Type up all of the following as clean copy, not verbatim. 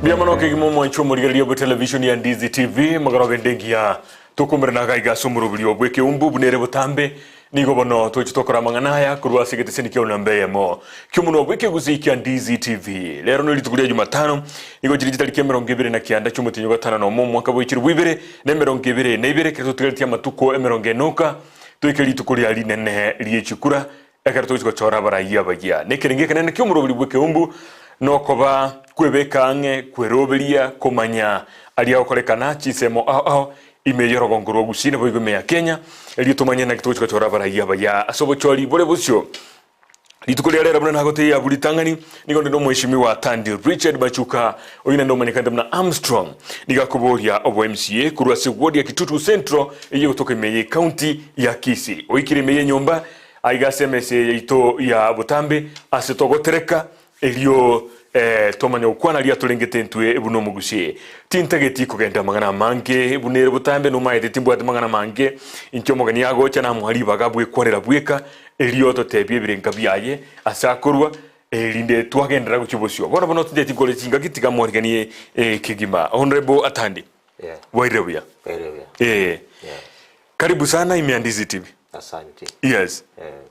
Mbuya mono kegima omwanchi omorigereria bwe television ya Ndizi TV magoro gende engiya tokomerana iga iga ase omoroberio bw'ekeumbu buna ere botambe nigo bono tochi tokora amang'ana aya korwa ase egeteseni kia namba eyemo ki'omonwa bw'ekegusii kia Ndizi TV. Rero ne rituko ria Jumatano nigo chire chitariki 29 chi'omotienyi o gatano nomo omwaka bwe chilifu ibere na 22 ekero totigaretie amatuko emerongo enoka toike rituko ria rinene rie chikura Ekero togochia gochora abarai abayia, nekerengo ekenene ki'omoroberi bw'ekeumbu nokoba kwebeka ang'e, kweroberia, komanya aria agokorekana chinsemo ao ao ime y'orogongo rwa Gusii naboigo ime ya Kenya, erio tomanye naki togochia gochora abarai abayia ase obochori bore bosio. Rituko ria rero buna nagotebia abwo ritang'ani, nigo nde nomweshimiwa Tandi Richard Machuka, oyio naende omanyekanete buna Armstrong, nigo akoboria obo MCA korwa ase ward ya Kitutu Central eyio egotoka ime y'ecounty ya Kisii. Oikire ime y'enyomba Aiga ase emesa eye yaito ya botambe ase togotereka, erio tomanye gokwana aria atorengete intwe buna omogusi. Tintageti kogenda amang'ana amange buna ere botambe, nomaete timbwati mang'ana amange. Inche omogeni agocha namoa ribaga bwekwanera bweka, erio totebie ebirenga biaye ase akorwa, erinde twagenderera gochia bosio. Bono bono tintageti nkore chingaki tiga mwariganie kegima. Honourable Atandi, Yeah. bwairire buya? Bwairire buya. Eh. Yeah. Karibu sana ime ya Ndizi TV. Asante. Yes.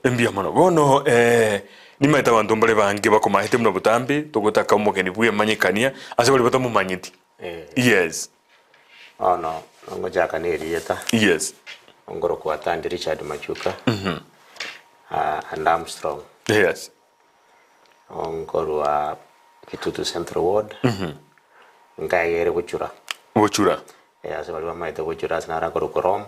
Eh. Mbuya mono. Bono eh, nimaete abanto mbare bange bakomaete buna botambe, togotaka omogeni bwemanyekania ase baria batamomanyeti. Eh. Yes. Bono ngochaka na erieta. Yes. Nkorokwa Atandi Richard Machuka. Ah, and Armstrong. Yes. Nkorwa Kitutu Central Ward. Nkaegere gochura. Gochura. Eh, ase baria bamaete gochura ase naro akorokwa Rome.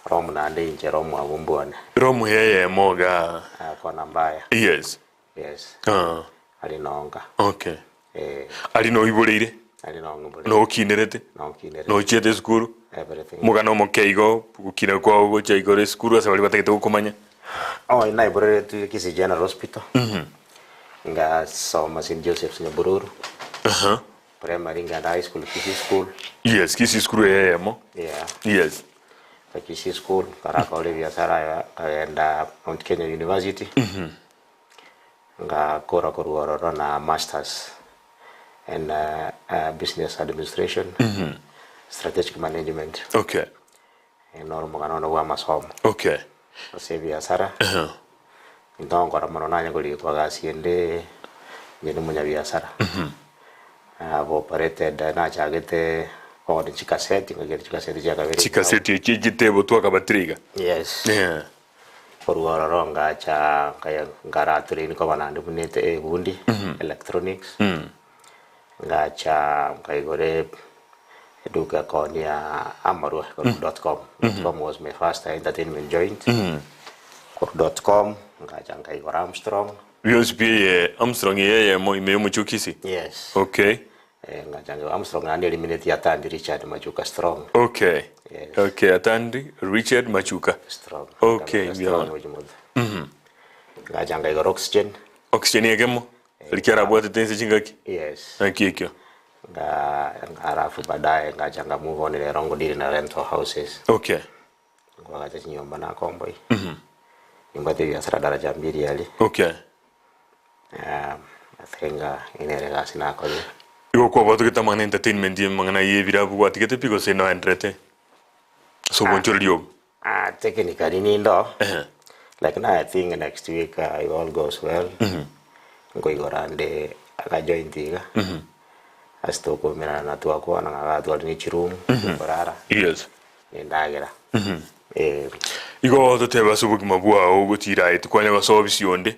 Rome naende inche Rome abwo mbwane. Rome eyemo igaa. Ah, kona mbaya. Yes. Yes. Ah. Aria nonka. Okay. Eh. Aria noiboreire? Aria nongoboreire. Nokinerete? Nokinerete. Nochiete esukuru? Everything. Omogano omoke igo, gokina kwao gochia igoro esukuru ase baria batagete gokomanya. Oh, naiboreretwe Kisii General Hospital. Ngasoma St. Joseph's Nyabururu. Aha. Primary ngenda high school Kisii school. Yes, Kisii school eyemo. Yeah. Yes. Ka Kisii school karakora ebiasara aya nkagenda Mount Kenya University. Ngakora korwa ororo na masters in business administration, strategic management. Okay. Noro omogano one bwa amasomo. Okay. Ase ebiasara, into nkora mono nanye korikwa gasi ende inche nomonyabiasara. I've operated nachagete kogora chikaseti, nkagenda chikaseti chiakabere Chikaseti echi echitebo twakabatire iga. Yes. Yeah. Korwa ororo ngacha nkaya nkara train koba naende buna ete ebundi, electronics. Ngacha nkaigora eduka ekoonia amarwa korwa dot com, dot com was my first entertainment joint. Korwa dot com ngacha nkaigora Armstrong. Bionsi pi eye Armstrong eye eyemo ime y'omochie o Kisii? Yes. Okay. Eh, ngacha nkaigora Armstrong naende eliminate Atandi Richard Machuka Strong. Okay. Yes. Okay, Atandi Richard Machuka. Strong. Okay, Nkamenya mbuya Strong mono. gochia motwe. Ngacha nkaigora Oxygen. Oxygen ekemo, rikia arabwatete inse chingaki? Yes. Naki ekio? Nga alafu baadaye ngacha nga move on rero ngodiri na rental houses. Okay. Nkoagacha chinyomba nakomboi. Nimbwate ebiasara daraja mbili aria. Okay. I think eye nere egasi nakorire. Igo kwabwatogete amang'ana entertainment amang'ana ya ebirabu gwatigete pi gose noenderete ase obonchoreria obo? Ah, technically nindo Ehe. like now I think next week if all goes well nkoigora nde akajoint iga ase tokomerana na twakwana ng'a iga tware ne chiroom chikorara Yes. na endagera eh. Igo totebe ase obogima bwao ogochira aye tikwanya gosoa obisi onde,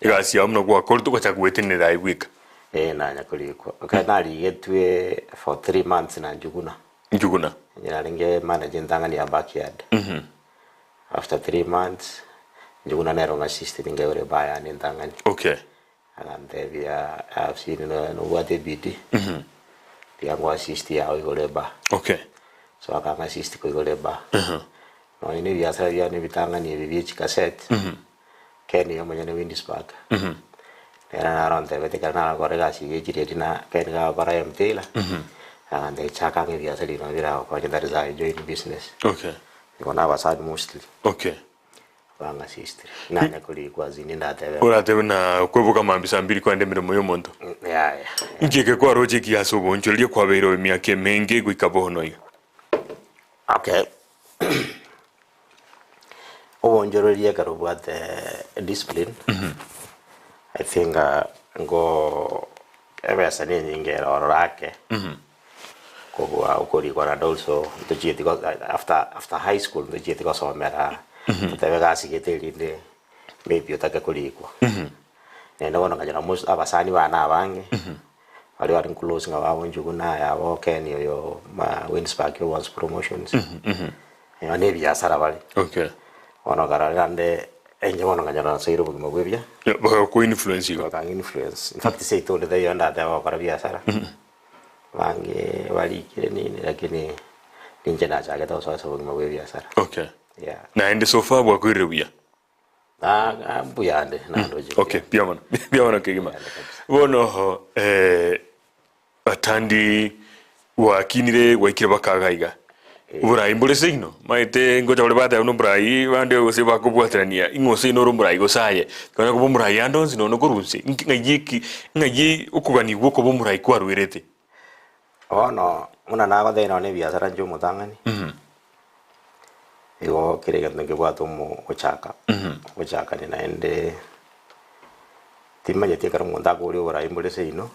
egasi yao buna gwakorete ogachaka gwetenenera aye bweka. Eh, nanya korikwa ekero narigetwe for 3 months na Njuguna. Njuguna. Inche narenge manager entang'ani ya backyard. After 3 months, Njuguna nere ong'assisteti nkaigora ebaa yane entang'ani. Agantebia I've seen nobwate ebidii, tiga nkoassist yago oigore ebaa. So akang'assist koigora ebaa. Nonye na ebiasara biane ebitang'ani ebi bie chikaseti, Ken iga omonyene Windspark, nere naro ontebeti ekero narakora egasi eye echiredi na Ken iga agokora I am tailor, agantebia chaka ang'e ebiasara ebi nabo biragokonye that is how I join business. Igo na abasani mostly. Bang'asistire. Nanya korikwa ase inde ndatebe. Oratebe na kweboka mambia saa mbiri kwenda emeremo y'omonto. Yaya. Inki eke kwaroche ekiya ase oboonchoreria kwabeireo emiaka emenge goika bono iga? Okay. Oboonchoreria ekero obwate discipline, I think ngo ebesa nenyinge ere ororo ake. Kobua okorikwa naende also ntochieti go after after high school ntochieti gosomera totebe gasi gete erinde maybe otake korikwa. Naende bono nkanyora most abasani bane abange, baria bare close ng'a babo Njuguna aya abo Ken oyo ma Winspark o Once Promotions, na ebiasara bare. Okay. Bono nkarora naende inche bono nkanyora nasoire obogima bwa ebia. Bagaku influence igo. Bakang'i influence. In fact seito onde taiyo ndatebe gokora biasara. Abange barikire nini lakini ninche nachagete gosoa ase obogima bwa ebiasara. Okay. Yeah. Naende so far bwakoirire buya? Ah, ah, mbuya ande nandoche buya. Okay, mbuya mono. Mbuya mono kegima. Mbuya ande kabisa. Bono eh, atandi gwakinire gwaikire baka iga iga. Oborai mbore seino, maete ngocha bare bateba buna oborai bande gose bakobwaterania ing'o seino ore omorai gose aye, konya koba omorai ande onsi nonya korwa inse, nki ng'ai eki ng'ai okoganigwa okoba omorai kwarwerete? Bono buna nagotebia nonye na ebiasara inche omotang'ani, igo kera egento nkebwate omo gochaka, gochakania naende timanyeti ekero omonto akoria oborai mbore seino,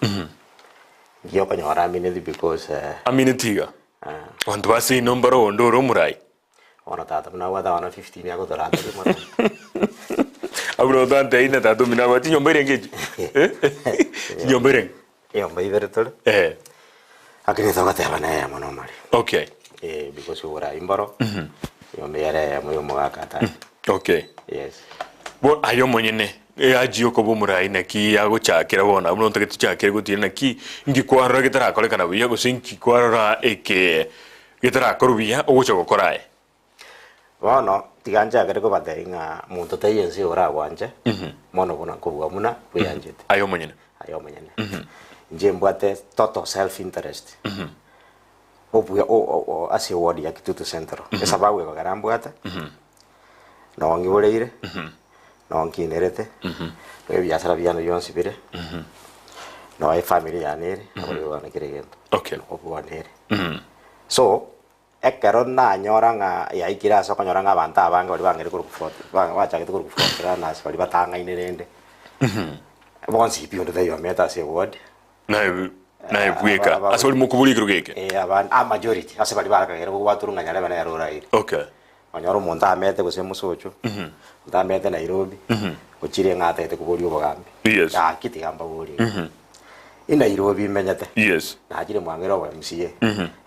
nki okonyora amineti because Amineti iga? Abanto ba seino mbare onde ore omorai. Bono tata buna abwate abana 15 agotoranderia omorai. Abwo nabo tantebia ng'a tata omino abwate chinyomba erenge echi? Eh? Chinyomba erenge? Enyomba ibere tore. Eh. Lakini togoteba na eyemo nomari. Okay. Eh, because oborai mboro. Enyomba eyere eyemo ya omogaka atari. Okay. Yes. Bo aye omonyene eaji okoba omorai naki yagochakera bono abwo notagete tochakere gotiira naki inki kwarora getarakorekana buya gose inki kwarora eke getarakorwa buya ogocha gokora aye. Bono tiga nchakere kobatebia ng'a monto taiyo ense oragwanche mono buna kobua buna bweanchete. Aye omonyene. Aye omonyene. Inche mbwate total self interest obuya o- o- o- ase eward ya Kitutu Central. Esababu ekogera mbwate. Noo ng'iboreire, noo nkinerete, noo ebiasara biane bionsi bire, noo efamiri yane ere, abarwani bane kera egento. Okay. Obwane ere. So, ekero nanyora ng'a yaikire ase okonyora ng'a abanto abange baria bang'eire korwa front, ba- bachagete korwa front runners baria batang'aine rende, bonsi pi onde taiyo omete ase eward. Naye naye bweka Aba- aba- ase ori mokoboria ekero geke. Eh, aban- a majority ase baria barakagere kobwatorwa ng'a nyarebe nere oraire. Okay. Onyore omonto amete gose mosocho, omonto amete Nairobi, ochire ng'a atagete koboria obogambi. Yes. Gaki tiga mbaborie iga. I Nairobi imenyete, Yes. nachire mwang'ire obo MCA.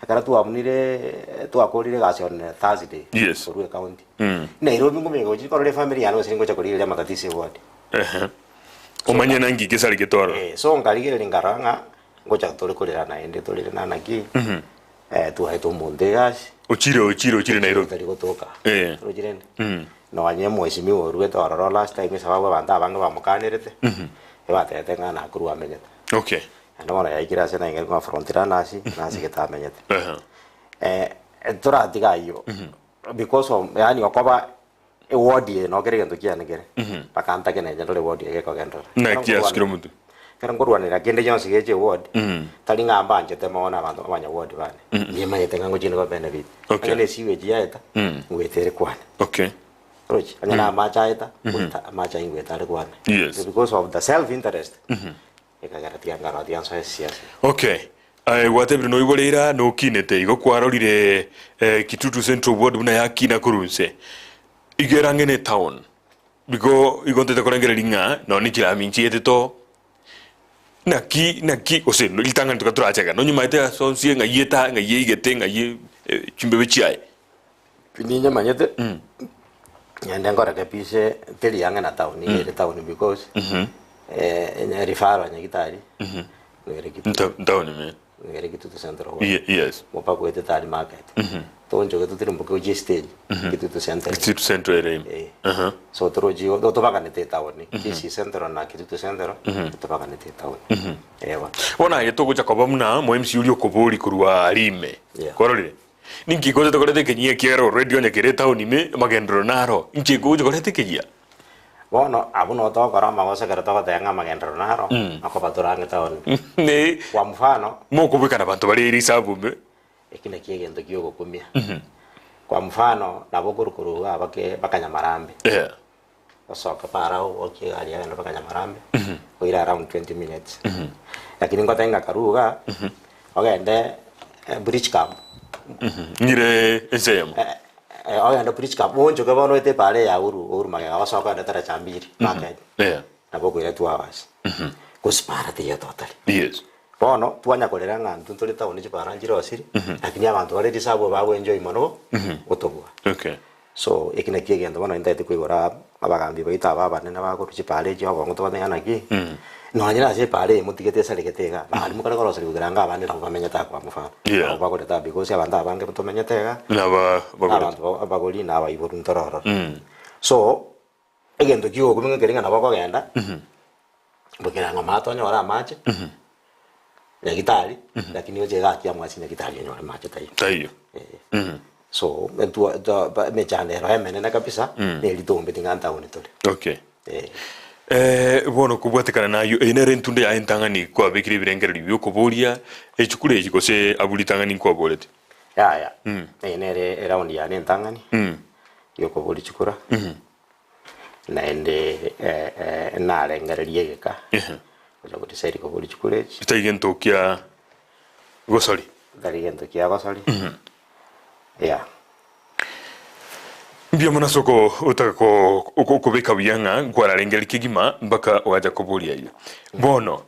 Ekero twabunire twakorire egasi on Thursday, Yes. korwa ecounty. Nairobi ngomanya gochia korora efamiri yane gose ningocha korigereria amatatizo eward. Ehe. Omanye nang'ki gesari getwara. Eh, so nkarigereria nkarora ng'a ngocha tore korera naende torere na naki, twaete omonto egasi. Ochire ochire ochire Nairobi. Tari gotoka. Eh. Oroche rende? Nonye mheshimiwa oruete ororo last time esababu abanto abange bamokanerete, ebatebete ng'a Nakuru amenyete. Okay. Naende bono yaikire ase nainche ng'a front runners, nasigete amenyete. Ehe. Toratiga ayio, because of yaani okoba Eward eye noo kera egento kiane kere, mpaka ntake nenye ndore eward eye gekogenderera. Naki Ekero asukire nkorwana- omonto. Ekero nkorwanera kende gionsi geche eward, tari ng'a mbanchete mono abanto abanya ward bane, nimanyete ng'a ngochia nigo benefit. Okay. Onye ne sewage yaeta, ngoeta ere kwane. Okay. Oroche? Onye na amache aeta, ngoeta amache ayio ngoeta are kwane. Yes. Because of the self interest, ekagera tiga nkarora tiga nsoe siasa. Okay. Aye gwatebire noiboreire aa nokinete igo kwarorire eh, Kitutu Central Ward buna yakina korwa inse. Igo ere ang'e ne town. Igo igo ntete korengereria ng'a nonye ne chirami nchiete to naki naki gose ritang'ani toka torachake nonye omanyete ase onsi ng'ai eta ng'ai eigete ng'ai eh, chimbebe chiaye. Ninyemanyete, naende nkoreke pi ase teri ang'e na town, nigo ere town because eh, referral nyagitari, nigo ere Kitutu, Nta- ntaoni ime. nigo ere Kitutu Central Ward. Ye- yes. Mopaka oetete aria market, toonchoke totirimboke gochia estage, Kitutu Central. Kitutu Central ere ime. Eh. Aha. So torochi igo tobaganete etown, Kisii Central na Kitutu Central, tobaganete etown. Eeh bono. Bono aye togocha koba buna mo MC oria okobori korwa aria ime. Yeah. Kwarorire? Ninki gochete koreta ekenyia ekiagera already onye kere etown ime amagenderero naro, inki egocha koreta ekenyia? Bono abwo noo togokora amagoso ekero togoteba ng'a amagenderero naro, akoba tore ang'e town. Ne Kwa mfano. Mokobwekana abanto bare risabu ime. Eki nakio egento ki'ogokumia. Kwa mfano, nabo okorwa korwa iga abake mpaka Nyamarambe. Osoke para obokie egari yagenda mpaka Nyamarambe, oire around 20 minutes. Lakini ngoteba ng'a karue igaa, ogende bridge camp. Ng'ire ense eyemo. Ogende bridge camp, oonchoke bono oete epara eye ya Uhuru, Uhuru magega osoke ogende Taraja Mbili market. Nabo okoira 2 hours. Gose para teiyo totally. Bono twanya korera ng'a intwe ntore town chipara nchire osiri, lakini abanto bare risabu bagoenjoy mono gotobua. Okay. So eki nakio egento bono intagete koigora abagambi baito aba abanene bakorwa chipara echi obongo tobatebie ng'a naki, nonye na ase epara eye motigete esaregete iga, bari mokare koroseria goikera ang'e abande nabo bamenyete aa kwa mfano. Yeah. Nabo bagorete aa because abanto abange tomenyete iga, Naba bagorete. abanto ba- abagori na abaibori ntore ororo. So, Egento ki'ogokumia nkeri ng'a nabo okogenda, goikera ng'a maate onyore amache, nyagitari, lakini oche iga akia mwasi nyagitari onyore mache taiyo. Taiyo. Eh. So, entwa to ba emechando ero emenene kabisa, na eritombe ting'a ntaoni tore. Okay. Eh. Eh, bono kobwatekana nayio, eye nere entunda yaye entang'ani kwabekire ebirengererio biokoboria echukuru echi gose abwo ritang'ani nkwaborete? Yaya, eye nere eround yane entang'ani, yokoboria chikura. Naende narengereria egeka gocha go decide koboria chikura echi. Tari gento kia gosori. Tari gento kia gosori, yeah. Mbuya mono ase oko otaka ko oko okobeka buya ng'a nkwararengereria kegima mpaka ogacha koboria ayio. Bono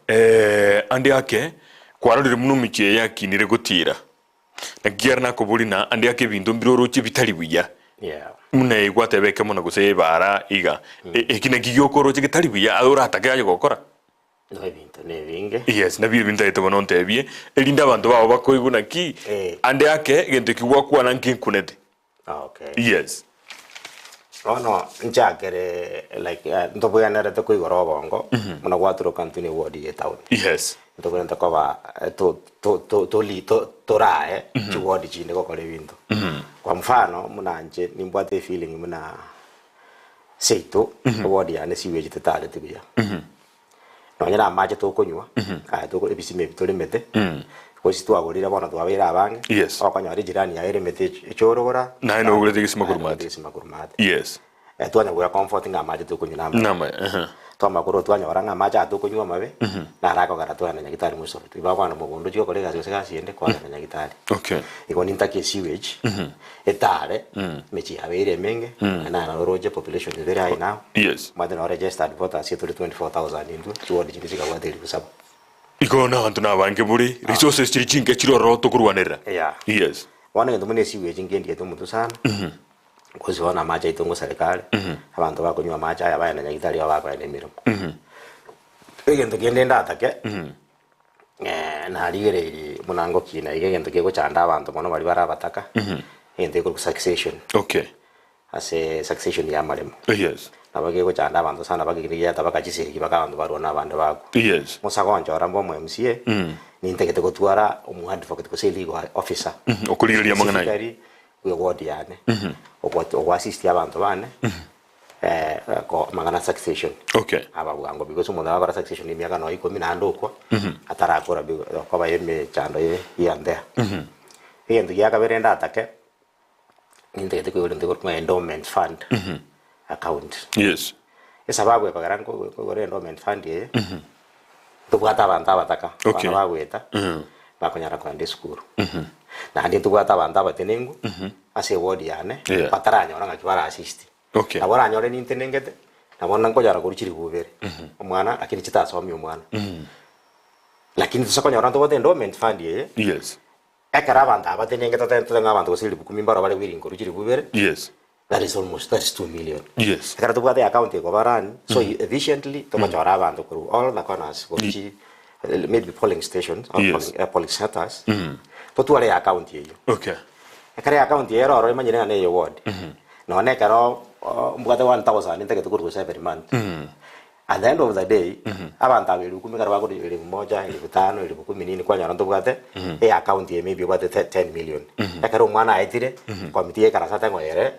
ande ake kwarorire buna omochie eye yakinire gotiira. Naki kera nakoboria na ande ake ebinto mbire oroche bitari buya, Yeah. buna eye gwateba ekemo na gose ebaara iga, E- eki naki gioka oroche getari buya aye oratake aye gokora? No ebinto nebinge. Yes, nabio ebi ntagete bono ontebie, erinde abanto bao bakoigwe naki Eh. ande ake egento eki gwakwana nkenkunete. Okay. Yes. Bono nchakere like eh, ntobwenerete koigora obongo buna gwaturoka intwe ne ward ye town. Yes. Ntobwenerete koba eh, to- to- to- toli- to- torae chiward chinde gokora ebinto. Kwa mfano buna inche nimbwate efeeling buna seito eward yane sewage tetareti buya. Nonye na amache tokonywa, aya toko ebisima ebi toremete, gose twagorire bono twabeire abange, Yes. okonyora ejirani yaye eremete ech- echorogora, Naye nogorete egesima naye korwa nogorete maate. egesima korwa maate. Yes. Eh, twanya kogora comfort ng'a amache tokonywa namaya. Namaya, ehe. Twamanya korwa twanyora ng'a amache aya tokonywa amabe, naro akogera twagenda nyagitari mosoro. Tibakogenda mogondo ochie gokora egasi gose gasi ende, kwagenda nyagitari. Okay. Igo nintake esewage, etare, emechie yabeire emenge, naende naro oroche population is very high now. Yes. Omanyete noo registered voters tore 24,000 intwe, chiward chinde chikabwata elifu saba. Igo nabanto nabange bore, resources chiri chinke chire ororo tokorwanerera. Yeah. Yes. Bono egento buna esewage nkendiete omotwe sana, gose bono amache aito ngosareka are, abanto bakonywa amache aya bagenda nyagitari igo bakoenda emeremo. Egento kende ndatake, Narigereirie buna ngokina iga egento kegochanda abanto mono baria bare abataka, egento gekorokwa succession. Okay. Ase succession ya amaremo. Yes. Nabo kegochanda abanto sana mpaka ekero giata mpaka chisegi mpaka abanto barwa na abande bakwa. Yes. Mosagonchora mbe omo MCA, nintagete gotwara omo advocate gose legal officer. Okorigereria amang'ana ayio. Specifically bwe ward yane, ogo assist abanto bane. Amang'ana a succession. Okay. Aba bwango because omonto agakora succession emiaka nonya ikomi naende okwa, atarakora okoba emechando ye yandea. Egento gia kabere ndatake, nintagete koigora egento gekorokwa ng'a endowment fund account. Yes. Esababu ekogera nko nkoigora endowment fund eye, ntobwate abanto abataka, Okay. abana bagoeta, bakonyara kogenda esukuru. Naende ntobwate abanto abatenengu, ase eward yane, Yeah. bataranyora ng'aki bara assist. Okay. Nabo oranyore nintenengete, nabo nkonyara korwa chilifu ibere, omwana lakini chitasomia omwana. Lakini tose konyora ntobwate endowment fund eye, Yes. ekero abanto aba batenengete tote tote ng'a abanto gose elifu kumi mbaro bare willing korwa chilifu ibere, Yes. that is almost that is 2 million. Yes. Ekero tobwate account ekoba run so efficiently, togochora abanto korwa all the corners korwa chi maybe polling stations or Yes. polling, polling centers, totware account eyio. Okay. Ekero account eye ere ororo emanyire ng'a neye ward, nonya ekero mbwate 1000 ntagete korwa gose every month. At the end of the day, abanto aba elifu kumi ekero bakorwa elifu moja, elifu tano, elifu kumi nini kwanyora ntobwate e account eye maybe obwate 10 million. Ekero omwana aetire, committee yaikaransa ate ng'a ere,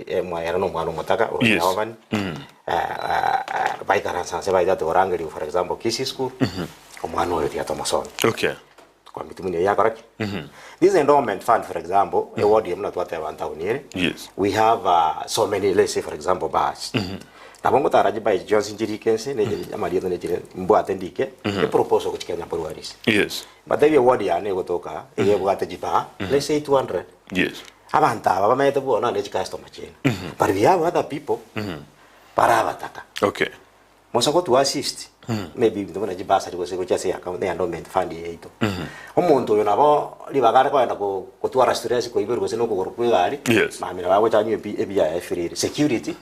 ere na omwana omotaka ore Yes. orphan, baikaransa nse baete ati korangerigwa for example Kisii school, omwana oyo tiga tomosomie. Okay. Committee buna eyio yakora ki? This endowment fund for example, eward eye buna twateba ntown ere, Yes. we have so many let's say for example bars. Nabo ngotara chibae chionsi nchirike inse ne amarieta ne chire mbwate ndike, eproposal gochia Kenya Breweries. Yes. Mbatebie eward yane egotoka aa, iga ebwate chibar, let's say 200. Yes. Abanto aba bamenyete bwono naende chicustomer chiaino. But we have other people, bare abataka. Okay. Mosa gotua assist, maybe ebinto buna chibursary gose gochia ase account ya endowment fund yaito. Omonto oyo nabo ribaga are kogenda ko- gotwara stress koiberwa gose na okogoro kwa egari, Yes. mambia nabo agocha anywe ebi- ebiya yaye free ere. Security,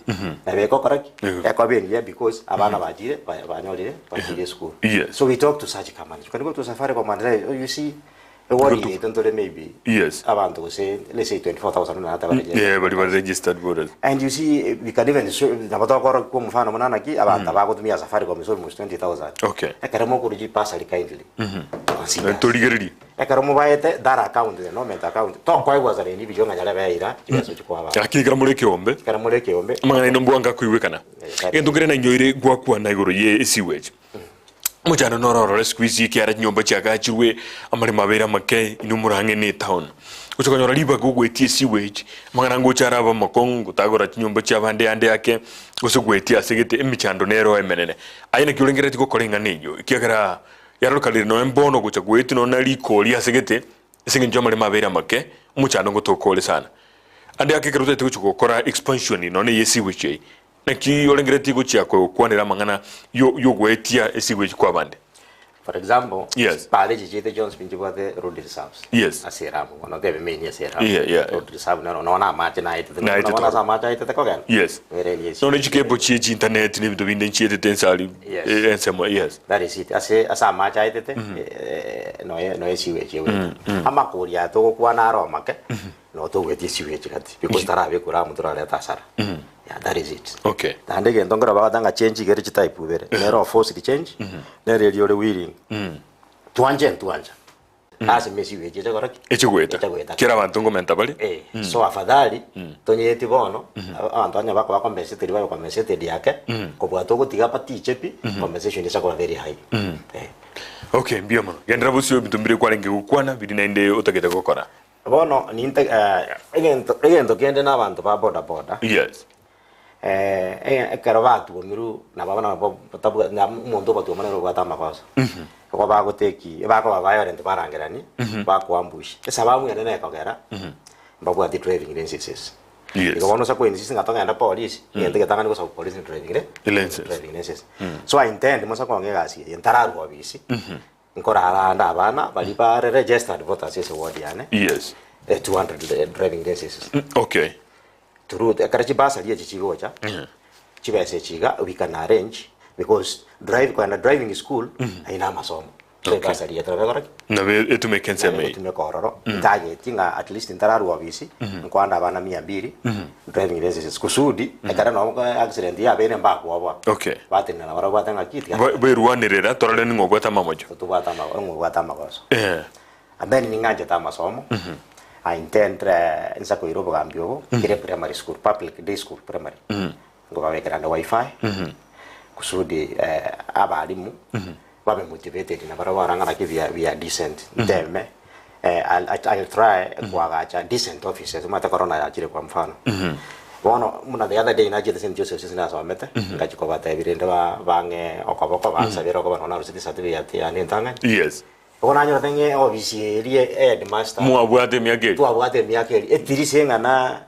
nabo egokora ki? Ego. Ekoba engiya because abana bachire ba- banyorire bachire esukuru. Yes. So we talk to such companies. You can go to Safaricom and say, oh, you see, eward yaito ntore maybe Yes. abanto gose let's say 24,000 buna nateba registered. Yeah, bari bari registered voters. And you see, we can even show, nabo tokora kwa mfano buna naki, abanto abagotumia Safaricom is almost 20,000. Okay. Ekero mokorwa chibasari kindly, consider. Torigererie. Ekero mobaete that account, the endowment account, tokoegwa ase individual ng'a nyarebe eira, chibesa ochia koa abanto. Lakini ekero more ekeombe, Ekero more ekeombe, amang'ana aino mbwango akoigwekana. Eh, Egento nkere nainyoire gwakwana igoro ye esewage. Omochando noro orore siku hizi ekiara chinyomba chiagachirwe, amaremo abeire amake, inwe more ang'e ne etown. Gocha konyora ribaga ogoetia esewage, amang'ana ngocha arabe amakong'u, gotagora chinyomba chiabande ande ake, gose goetia ase gete emechando nero emenene. Aye naki orengereretie gokora eng'ana eyio, ekiagera yarorekanire nonya mbono gocha goetia nonya na rikori ase gete, ase eng'encho amaremo abeire amake, omochando ngotoka ore sana. Ande ake ekero otagete gochia gokora expansion nonya eye esewage eye, Naki orengereretie gochia gokwanera amang'ana y'ogoetia esigo echi kw'abande? For example, Yes. pare echi chiaito chionsi pi nchibwate road reserves. Yes. Ase eramu bono otebe main ase eramu. Yeah, yeah, Road reserve nero nonya amache naetete Naetete bono ase oro. amache aetete kogenda. Yes. Nere eria esi. Nonya chikebo chie chintaneti na ebinto binde nchietete ense aria Yes. eh, ensemo yes. That is it. Ase ase amache aetete eh, noye noye sewage egoeta. Amakori aya togokwana aro amake. Nabo togoetia esewage gati because tarabekwa ramu torareta hasara. Yeah, that is it. Okay. Naende egento nkero bagoteba ng'a change iga ere chitype ibere, nere o forced change, nere eria ore willing. Twanche ntwancha. Lasima esewage eche gokora ki? Eche goeta. Eche goeta. Kera abanto nkomenta bare. Eh, so afadhali tonyeeti bono, abanto onye bakoba compensated babe compensated ake, kobua togotiga batiche pi, compensation ase koba very high. Eh. Okay, mbuya mono. Genderera bosio ebinto mbire kwarenge gokwana biri naende otagete gokora. Bono ninte egento egento kende na abanto ba boda boda, Yes. ekero batuomirwe nabo nabo batabwa na omonto obatuoma nere obwate amagoso. Igo bagoteki bakoba violent barangeranie, bakoambush. Esababu ere nekogera, mbabwati driving licenses. Yes. Igo bono ase koinsist ng'a togende polisi, egento egetang'ani gosaba polisi ni driving li License. driving license. So I intend mose kong'a egasi eye ntararwa obisi. Nkorara ande abana baria bare registered voters ase ward yane, Yes. 200 driving licenses. Okay. Through ekero chibasari echi chigocha, chibesa echi iga we can arrange because drive kogenda driving school ayio na amasomo. So Okay. ebasari eye torobe ki? Nabo etumeke ensemo eye. Egotumeka ororo, ntageti ng'a at least ntararwa obisi, nkoanda abana mia mbili, driving licenses kusudi ekero nonye accident yabeire mbakwoboa. Okay. Batenena nabarabwo babwate ng'aki tiga Baerwanerera torore ning'o obwate amamocho. tobwate ama ng'o obwate amagoso. Eh. And then ning'anchete amasomo, I intend inse koira obogambi obo kere primary school, public day school primary, nkobabekera ande wifi, kusudi abalimu babe motivated nabarabwo barore ng'a naki we are we are decent, nteme I'll I'll try koagacha decent offices, omanyete corona yachire kwa mfano. Bono buna the other day nachete St Joseph's ase nasomete, ngachia kobatebia rende ba bang'e okoboko bansabere okoba nonya naruseti certificate yane entang'ani. Yes. Igo nanyorete ng'a ofisi eria headmaster Mwabwate emiaka eria. twabwate emiaka eria, etirisa eng'ana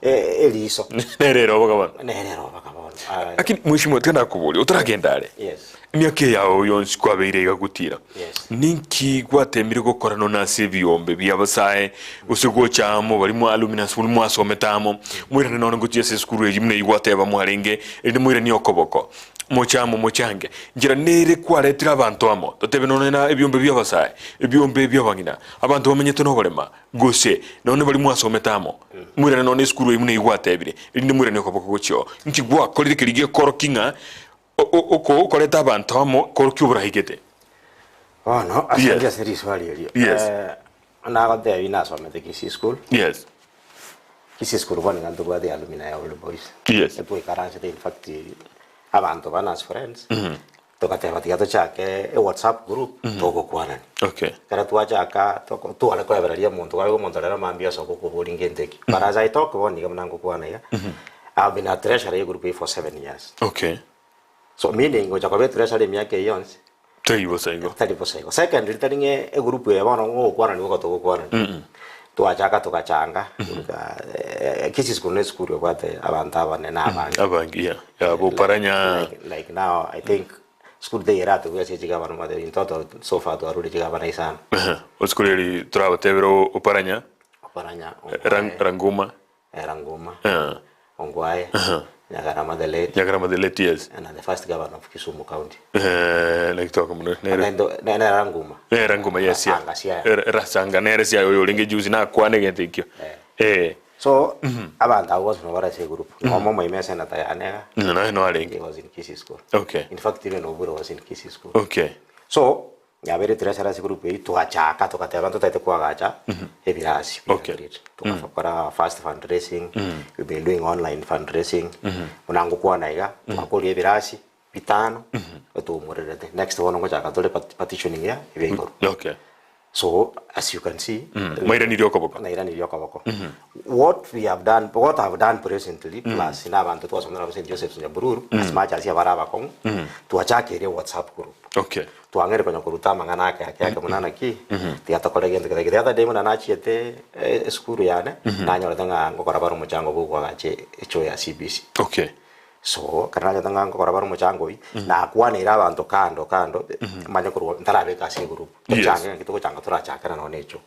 eriso. Nere ere oboka bono. Nere ere oboka bono. Lakini mweshimiwa tiga nakoboria otaragenda are. Yes. Emiaka eyao yonsi kwabeire iga gotira. Yes. Ninki gwatemire gokora nonya ase ebiombe bi'abasae, gose gocha amo baria mwa alumnus baria mwasomete amo, moirane nonya gochia ase esukuru eyio buna eyio gwateba mwarenge, erinde moiranie okoboko, moche amo mochange. Nchera nere kwaretire abanto amo, totebe nonya na ebiombe bi'abasae, ebiombe bi'abang'ina, abanto bamenyete noborema, Gose, nonya baria mwasomete amo, moirane nonya esukuru eyio buna eyio gwatebire, erinde moiranie okoboko gochia oo. Inki gwakorire keria gekorokia ng'a. Oko okoreta abanto amo korokia oboraigete. Bono ase Yes. ase riswali erio Yes. eh, nagotebi nasomete Kisii School. Yes. Kisii School bono iga ntobwate alumni ya Old Boys. Yes. Etwaikaransete in fact abanto bane as friends togateba tiga tochake e WhatsApp group togokwanani. Okay. Ekero twachaka toko tware koebereria omonto kwabeka omonto rero mambia ase ogokoboria ngento eki. But as I talk bono iga buna ngokwana iga, I've been a treasurer ye group eye for 7 years. So meaning gocha koba etreasurer emiaka eye yonsi, Tari bosa igo. tari bosa igo. Secondly, tari ng'a egroup eye bono ngogokwana nigo togokwanani. Twachaka togachanga, Kisii School ne esukuru ebwate abanto abanene abange. Abange, yeah. Yeah, boparanya. Like now I think school teiyo eratobue ase chigabana omanyete in total so far twarure chigabana isano. Esukuru eri torabatebere oparanya, Oparanya, Ranguma. Ranguma, Ongwae, Nyagarama the late. Nyagarama the late, yes. And the first governor of Kisumu County. Eh, naki muno. Nere nere Ranguma. Nere Ranguma, yes, yeah. Rasanga Siaya. Rasanga nere Siaya oyo orenge juzi nakwane gento ekio. Eh. So abantu abo bose nabo bare ase egroup. Nomo omoime senator yane iga. Naye no arenge. He was in Kisii School. Okay. In fact even Obure was in Kisii School. Okay. So yabere treasurer ase group eyio twachaka togateba ntotagete koagacha ebirasi bia grade. Togakora first fundraising, we've been doing online fundraising, buna ngokwana iga, twakoria ebirasi bitano, otoumorerete. Next bono ngochaka tore partitioning ya ebia igoro. So as you can see, Mwairanirie okoboko. Nairanirie okoboko. What we have done, what I have done presently, plus na abanto twasomera nabo St. Joseph's Nyabururu, as much as abare abakong'u, twachakeire WhatsApp group. Twang'eire konya koruta amang'ana ake ake ake buna naki, tiga tokore gento kere. The other day buna nachiete esukuru yane, nanyorete ng'a ngokora bare omochango bwa okoagacha echoo ya CBC. So, ekero nanyorete ng'a ngokora bare omochango oyio, nakwaneire abanto kando kando, manye korwa ntarabeka ase egroup. Tochange ng'aki togochanga torachakera nonye na echoo.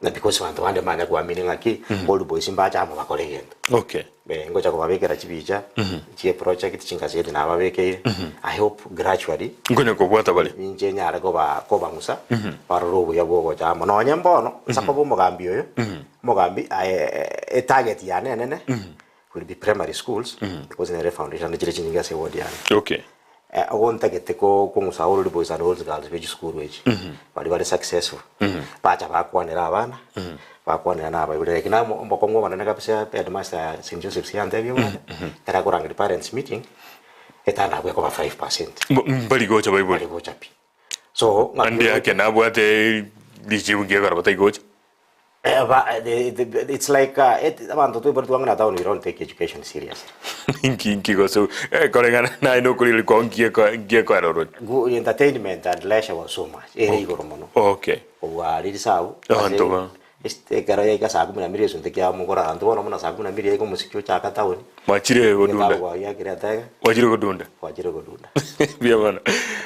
Na because abanto bande mbanya koamini ng'aki, old boys mbache amo bakore egento. Ngocha kobabekera chibicha, chie project, chingazeti nababekeire, I hope gradually, Nkonya kobwata bare. ninche nyare koba kobang'usa, barore obuya bwa ogocha amo. Nonye mbono, nsa koba omogambi oyo, omogambi aye etarget yane enene, will be primary schools, because nere foundation chire chinyinge ase eward yane. Ogo ntagete kong'usa old boys and old girls be chisukuru echi, baria bare successful, bacha bakwanera abana, bakwanera na abaibori. Like namo obokong'u obonene kabisa headmaster St Joseph's yantebia bwana, ekero akorangeria parents meeting, etandabwa ekoba 5%. Mbari gocha baibori. Mbari gocha pi. So, ng'aki Ande ake nabwate richibu ngiekora batari gocha. It's like abanto twaiboretwe ang'e na town we don't take education seriously. Inki inki gose koreng'ana naye nokorigereria kwao nki nki ekoera oroche? Entertainment and leisure was so much ere igoro mono. Kobua aria risabu Abanto ba. ekero yaika saa kumi na mbiri esunte kia mogoro abanto bono buna saa kumi na mbiri yaika omosiki ochaka town. Mwachire godunda. Egetabu gwagiakire etega. Mwachire godunda. Gwachire godunda. Mbuya mono.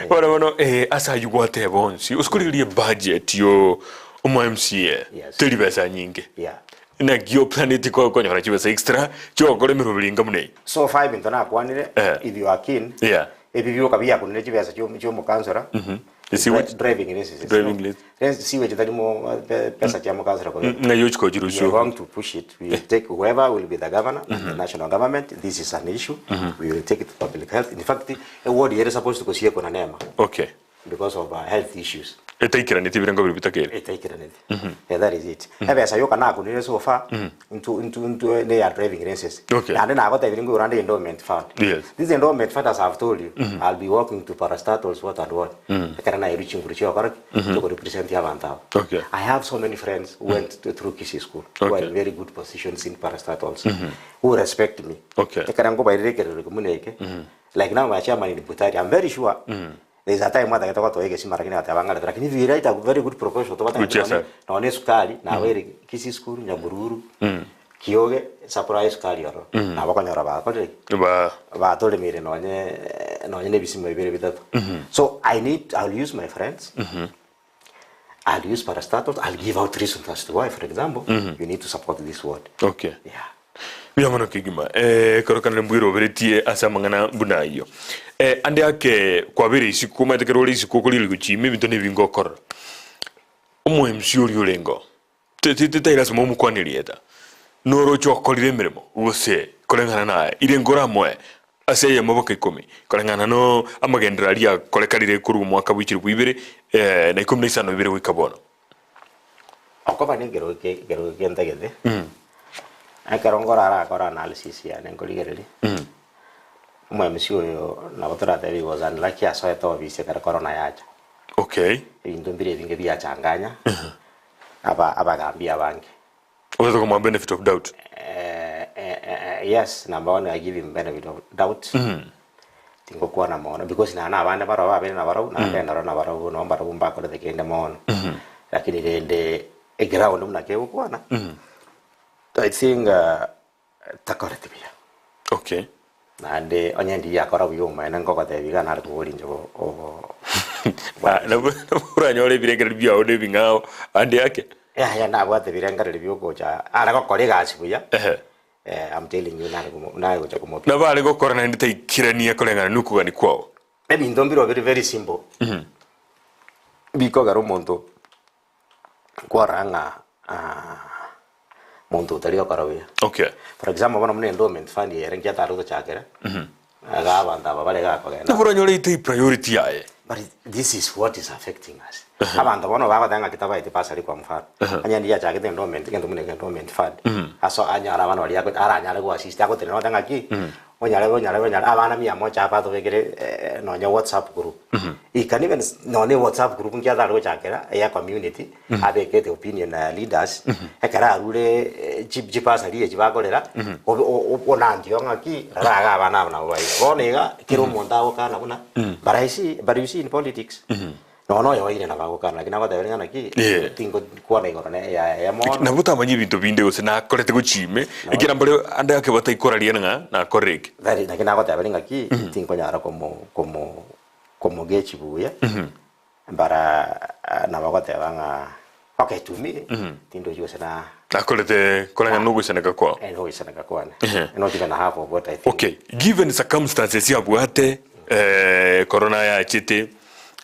Bono bono ase ayio gwateba onsi, ase korigereria ebudget yo omo MCA Yes. teri besa nyinge. Yeah. Naki oplaneti konyora chibesa extra chiogokora emeroberi enga buna eye. So far ebinto nakwanire, if you are keen, ebi bioka biakunire chibesa chio omokansora, Sewage. driving licenses. Driving license. Sewage tari mo pesa chia mokansora kobeka. Ng'ai ochi We are kochirusia. going to push it. We will take whoever will be the governor and the national government. This is an issue. We will take it to public health. In fact, a ward here is supposed to go see Nema because of health issues. Etaikeranitie ebirengo biria bitakeire. Etaikeranitie. Yeah, that is it. Ebesa yoka nakunire so far into ne ya driving license. Naende nagotebirie ng'o orande endowment fund. This endowment fund as I've told you, I'll be working to parastatals what and what. Ekero nairwe chinguru chiokora ki? Chiko represent abanto aba. I have so many friends who went to, through Kisii school who are in very good positions in parastatals who respect me. Ekero nkobairera ekerero buna eke, like now my chairman in Butari, I'm very sure there is a time atagete gotoa egesima lakini agateba ng'a reta lakini if you write a very good proposal tobate ng'a Gochia nonye ase. nonye esukari nabaire Kisii school, Nyabururu, Kioge, supply esukari ororo. Nabo okonyora bakorire ki? Ba. Batoremeire nonye nonye na ebisima bibere bitato. So I need, I'll use my friends, I'll use parastatals, I'll give out reasons as to why, for example, you need to support this ward. Yeah. Mbuya mono kegima. Eh, korokanire mbwiroberetie ase amang'ana buna ayio. Eh, ande ake kwabere isiko, omanyete ekero ore isiko okorigereria gochia ime ebinto nebinge okorora. Omo MC oria orenge oo, te- te- tari lasima omokwane erieta, noroche okorire emeremo gose koreng'ana naye, ire nkoramoe. ase eyemo boka ikomi, koreng'ana no amagenderero aria akorekanire korwa omwaka bwe chilifu ibere na ikomi na isano ibere goika bono. Okoba nekerogo eke ekerogo eke ntagete, ekero nkorara akore analysis yane nkorigereria, omo MC oyo nabo toratebe he was unlucky asoete ofisi ekero corona yacha. Okay. Ebinto mbire ebinge biachanganya, aba abagambi abange. Obwate komoa benefit of doubt. Yes, number one I give him benefit of doubt. Tingokwana mono because nonye na abande barobwo babere nabarobwo naende ndore nabarobwo nabo mbarobwo mbakorete kende mono. Lakini rende eground buna kegokwana, I think takoreti buya. Okay. Naende onye ndiria akora buya omoene nkogotebia iga nare koboria inche bo obo Ah, nabo nabo oranyore ebirengererio biao na ebing'ao ande ake. Yaya nabwate ebirengererio biogocha are gokora egasi buya Ehe. eh, I'm telling you nare komo nare gocha komopima. Nabo are gokora naende taikirania koreng'ana na okogania kwao. Ebinto mbirobio bire very simple bikogera omonto kwarora ng'a monto otari gokora buya. Okay. For example bono buna endowment fund eye ere nkiatare gotochakera, iga abanto aba bare iga kogenda. Nabo oranyore etari priority yaye. But this is what is affecting us. Abanto bono bagoteba ng'a kitabaeti bursary kwa mfano, onye ndiria achagete endowment egento buna endowment fund, aso anyore abana baria aranyare go assist agotenena ogoteba ng'aki, Onyare onyare onyare abana mia moja aba atobekere nonye whatsapp group. He can even nonye whatsapp group nki atare gochakera eya community abekete opinion leaders ekero arure chi chibasari echi bakorera obe onantio ng'aki rora iga abana aba nabo baiga. Bono iga kera omonto agokana buna but I see but you see in politics Nonya oyoeire nabo agokana, lakini agoteberia ng'a naki, Eh. tingokwana igoro ne yaye mono. Nabo otamanye ebinto binde gose nakorete gochia ime, ekiagera mbare ande ake bataikoraria ng'a nakorire eke. Very, naki nagoteberia ng'aki, tinkonyara komo komo komogechi buya, bara nabo agoteba ng'a okay to me, tindochi gose na Nakorete koreng'ana na ogoisaneka kwao. eh, nogoisaneka kwane. Ehe. Not even half of what I think. Okay, given circumstances yabwate eh, corona yachete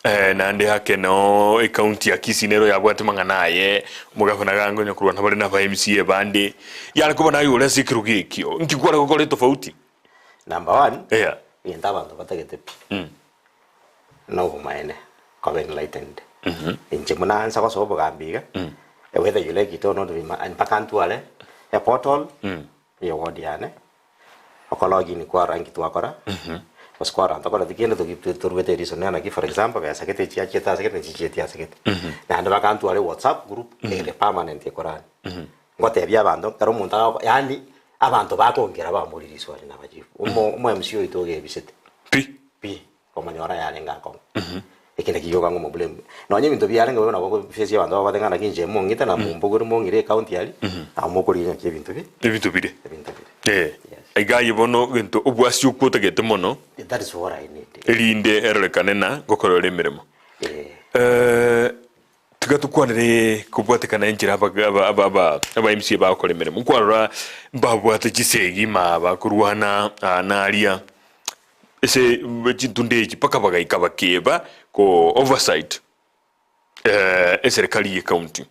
eh, naende ake noo ecounty ya Kisii nero yabwate mang'ana aye, omogavana gange onye korwa nabare na aba MCA bande, yare koba naye ore ase ekerogo ekio, nki kware gokora etofauti? Number one, Yeah. egento abanto batagete pi, na obomaene, koba enlightened. Inche buna nsa gosoa obogambi iga, whether you like it or not, mpaka ntware eportal ya ward yane, Oko login kwarora inki twakora, gose kwarora ntokoreti kende toki toruete eriso nena naki for example besa gete chiachete ase gete nchichieti ase gete. Naende bakantwara ewhatsapp group ere permanent ekorani. Ngotebia abanto ekero omonto ago yaani abanto bakongera bamboria riswali nabajibu. Omo omo MC oito ogebisete Pi. pi. Komonyora yarenge akong'u. Eke nakio gioka ng'a omoblame. Nonya ebinto biarenge bobe nabo okoface abanto bagote ng'a naki inche mong'ite na mombogore mong'ire ecounty aria, nabo mokorigia ng'aki ebinto bi Ebinto bire. ebinto bire. Eh. Yes. Iga aye bono gento obwasi okwo otagete mono, That is what I need. erinde erorekane na ngokorora emeremo. Eh. Eh, tiga tokwanere kobwatekana enchera aba aba aba aba aba MCA bagokora emeremo. Nkwarora mbabwate chisegi ime korwana aa na aria. Ase chintunda echi mpaka bagaika bakeba ko oversight eserikali ye county.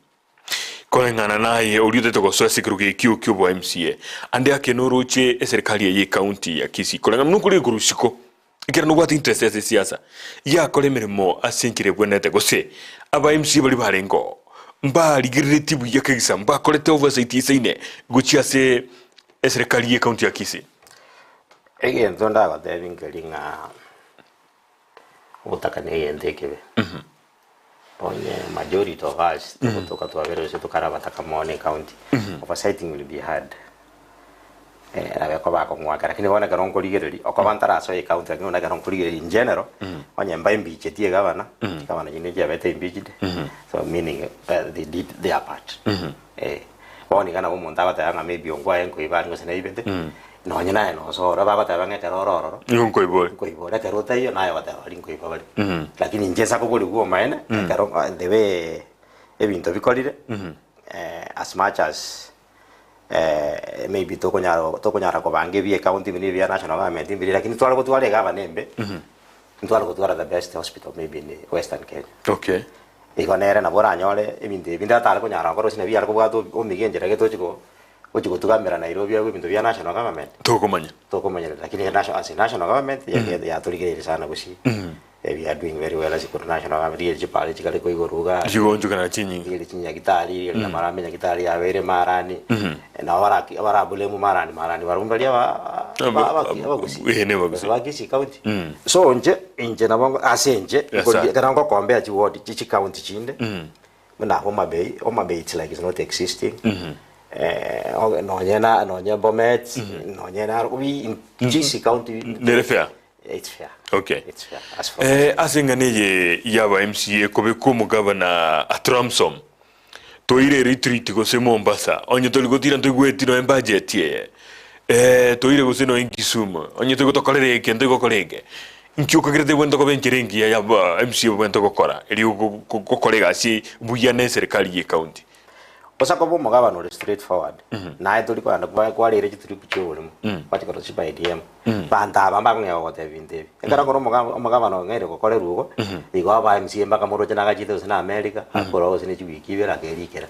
Koreng'ana naye oria otete gosoa ase ekerogo ekio kia obo MCA, ande ake noroche eserikali eye ye county ya Kisii koreng'ana buna okore korwa isiko, ekero nobwate interest ase esiasa, yakora emeremo ase enchera ebwenerete gose aba MCA baria barenge oo mbarigereretie buya kegisa mbakorete oversight eisaine gochia ase eserikali ye county ya Kisii. Egento ndagotebie nkeri ng'a ogotaka na egento ekebe. Onye majority of us togotoka twabere gose tokare abataka mono ecounty, oversighting will be hard. Nabo ekoba akong'u ake lakini bono ekero nkorigereria, okoba ntarasoa ecounty lakini bono ekero nkorigereria in general, onye mba impeacheti egavana, chigavana chinde nchiabete impeached, so meaning they did their part. Eh, bono iga nabo omonto agoteba ng'a maybe ongwae nkoiba aria gose naibete, nonye naye nosoro bagoteba ng'a ekero ore ororo, Nigo nkoiba ore. nkoiba ore, ekero otaiyo naye ogoteba baria nkoiba bare. Lakini inche nsa koborigwa omaene, ekero the way ebinto bikorire, as much as maybe tokonyara tokonyara kobanga ebia ecounty buna ebia national government mbire, lakini tware gotwara egavana embe, ntware gotwara the best hospital maybe in western Kenya. Okay. Igo nere nabo oranyore ebinto ebi binde atare konyara gokora gose nabio are kobwata omiga enchera gete ochi Gochi gotugamera Nairobi agwo ebinto bia national government. Tokomanya. Tokomanyerera lakini national as a national government yatorigereire sana gusii. We are doing very well ase korwa national government rigeri chipara chikare koigorwa igaa. Chigoonchokana chinyinge. Rigeri chinyagitari rigeri namarambe nyagitari yabeire marani. Nabo baraki abarablame marani marani barabwo mbaria aba abagusii. Ee ne abagusii. Gose ba Kisii county. So inche inche nabo ase inche Yes, sir. ekero ngokompea chiward chicounty chinde. Buna Homa Bay, Homa Bay it's like it's not existing. Eh, o- nonye na nonye Bomet, nonye na we Kisii County Nere fair. It's fair. Okay. It's fair. As for Eh, ase eng'ana eye yaba MCA kobekwa omogabana at Ramsom toire retreat gose Mombasa onye tori gotira ntoigweti noe budget eye eh, toire gose noe Kisumu onye togotokorera eke ntoigokora eke Inki okagerete bwente koba enchera engiya ya ba MCA bwente gokora erio gokora egasi buya ne eserekari ye county? Bosa koba omogabana ore straight forward, naye tori kogenda kwa kwarire chitrip chia oborimo, gwachia korora chi by DM, banto aba mbakong'ea gogotebia ebinto ebi. Ekero okora omoga omogabana ong'eire gokorerwa igo, igo aba MCA mpaka moroche nagachete gose na America, akorwa gose ne chiwiki ibere akerikera.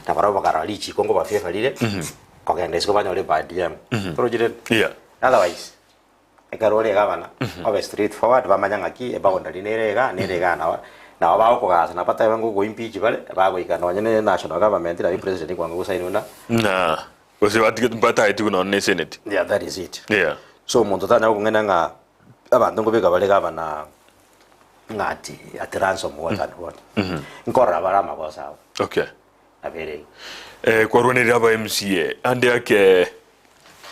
Na barabwo bakarora richiko nkoba favor rire, kogenda isiko banyore by DM. Torochi rende? Yeah. Otherwise, Ekero ore gavana, obe straight forward bamanye ng'aki eboundary nere igaa nere igaa nabo nabo bagokogasa nabo batebe ng'a ogoimpeach bare, bagoika nonye ne national government nari president kwanga gosaini buna. Na gose batige mbataetigwe nonye ne senate. Yeah, that is it. Yeah. So omonto tanya gokong'aina ng'a abanto nkobeka bare gavana ng'a ati ati ransom what and what. Nkorora bare amagoso abo. Okay. Nabere igo. Eh, kwarwanerire aba MCA ande ake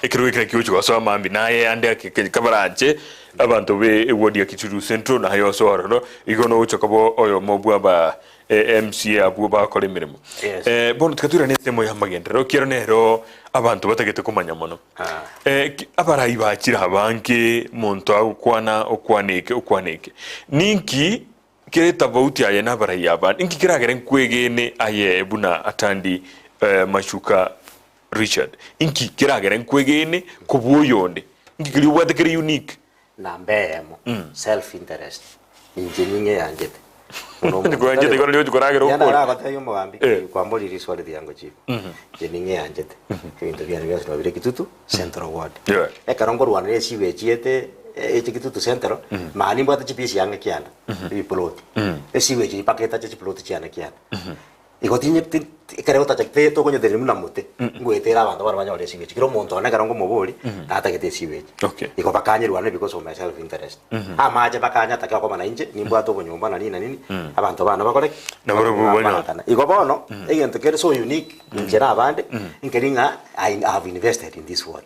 ekerogo ekere kigochi gosoa mambia naye ande ake ke- kabaranche abanto be eward ya Kitutu Central naye osoe ororo igo nogocha koba oyomo bwa aba eh, MCA abwo bakora emeremo. Yes. Eh, bono tiga toirane ensemo ya amagenderero ekiagera nero abanto batagete komanya mono. Ah. Eh, ki- abarai bachire abange monto agokwana okwana eke okwana eke ninki Kere tofauti aye nabarai aba, ninki keragere nkwegene aye buna Atandi Machuka Richard? Inki keragere nkwegene kobua oyonde? Inki keria obwate kere unique? Namba eyemo, self interest, inche ning'e yanchete. Buna omonto Koyanchete tari- igo nario ochi koragera Yanda okore. nagotebia omogambi, Eh. kwamborire riswali riango chief. Inche ning'e yanchete. Ebinto biane bionsi nabo bire Kitutu Central Ward. Yeah. Ekero nkorwanera esigo echiete eche Kitutu Central, mani nimbwate chipisi ang'e kianda, ebiploti. Esigo echi mpaka etache chiploti chiane kianda. Igo tinye ti ekero otacha te tokonyetereria buna mote, ngoetera abanto bare banyore esigo echi. Kera omonto one ekero nkomoboria, natagete esigo echi. Okay. Igo bakanyerwania because of my self interest. Amache bakanyataka okoba na inche, nimbwate obonyomba na nini na nini, abanto bane bakore ki? Nabarabwo banyore. Baakana. Igo bono, egento kere so unique, inche na abande, nkeri ng'a I have invested in this world.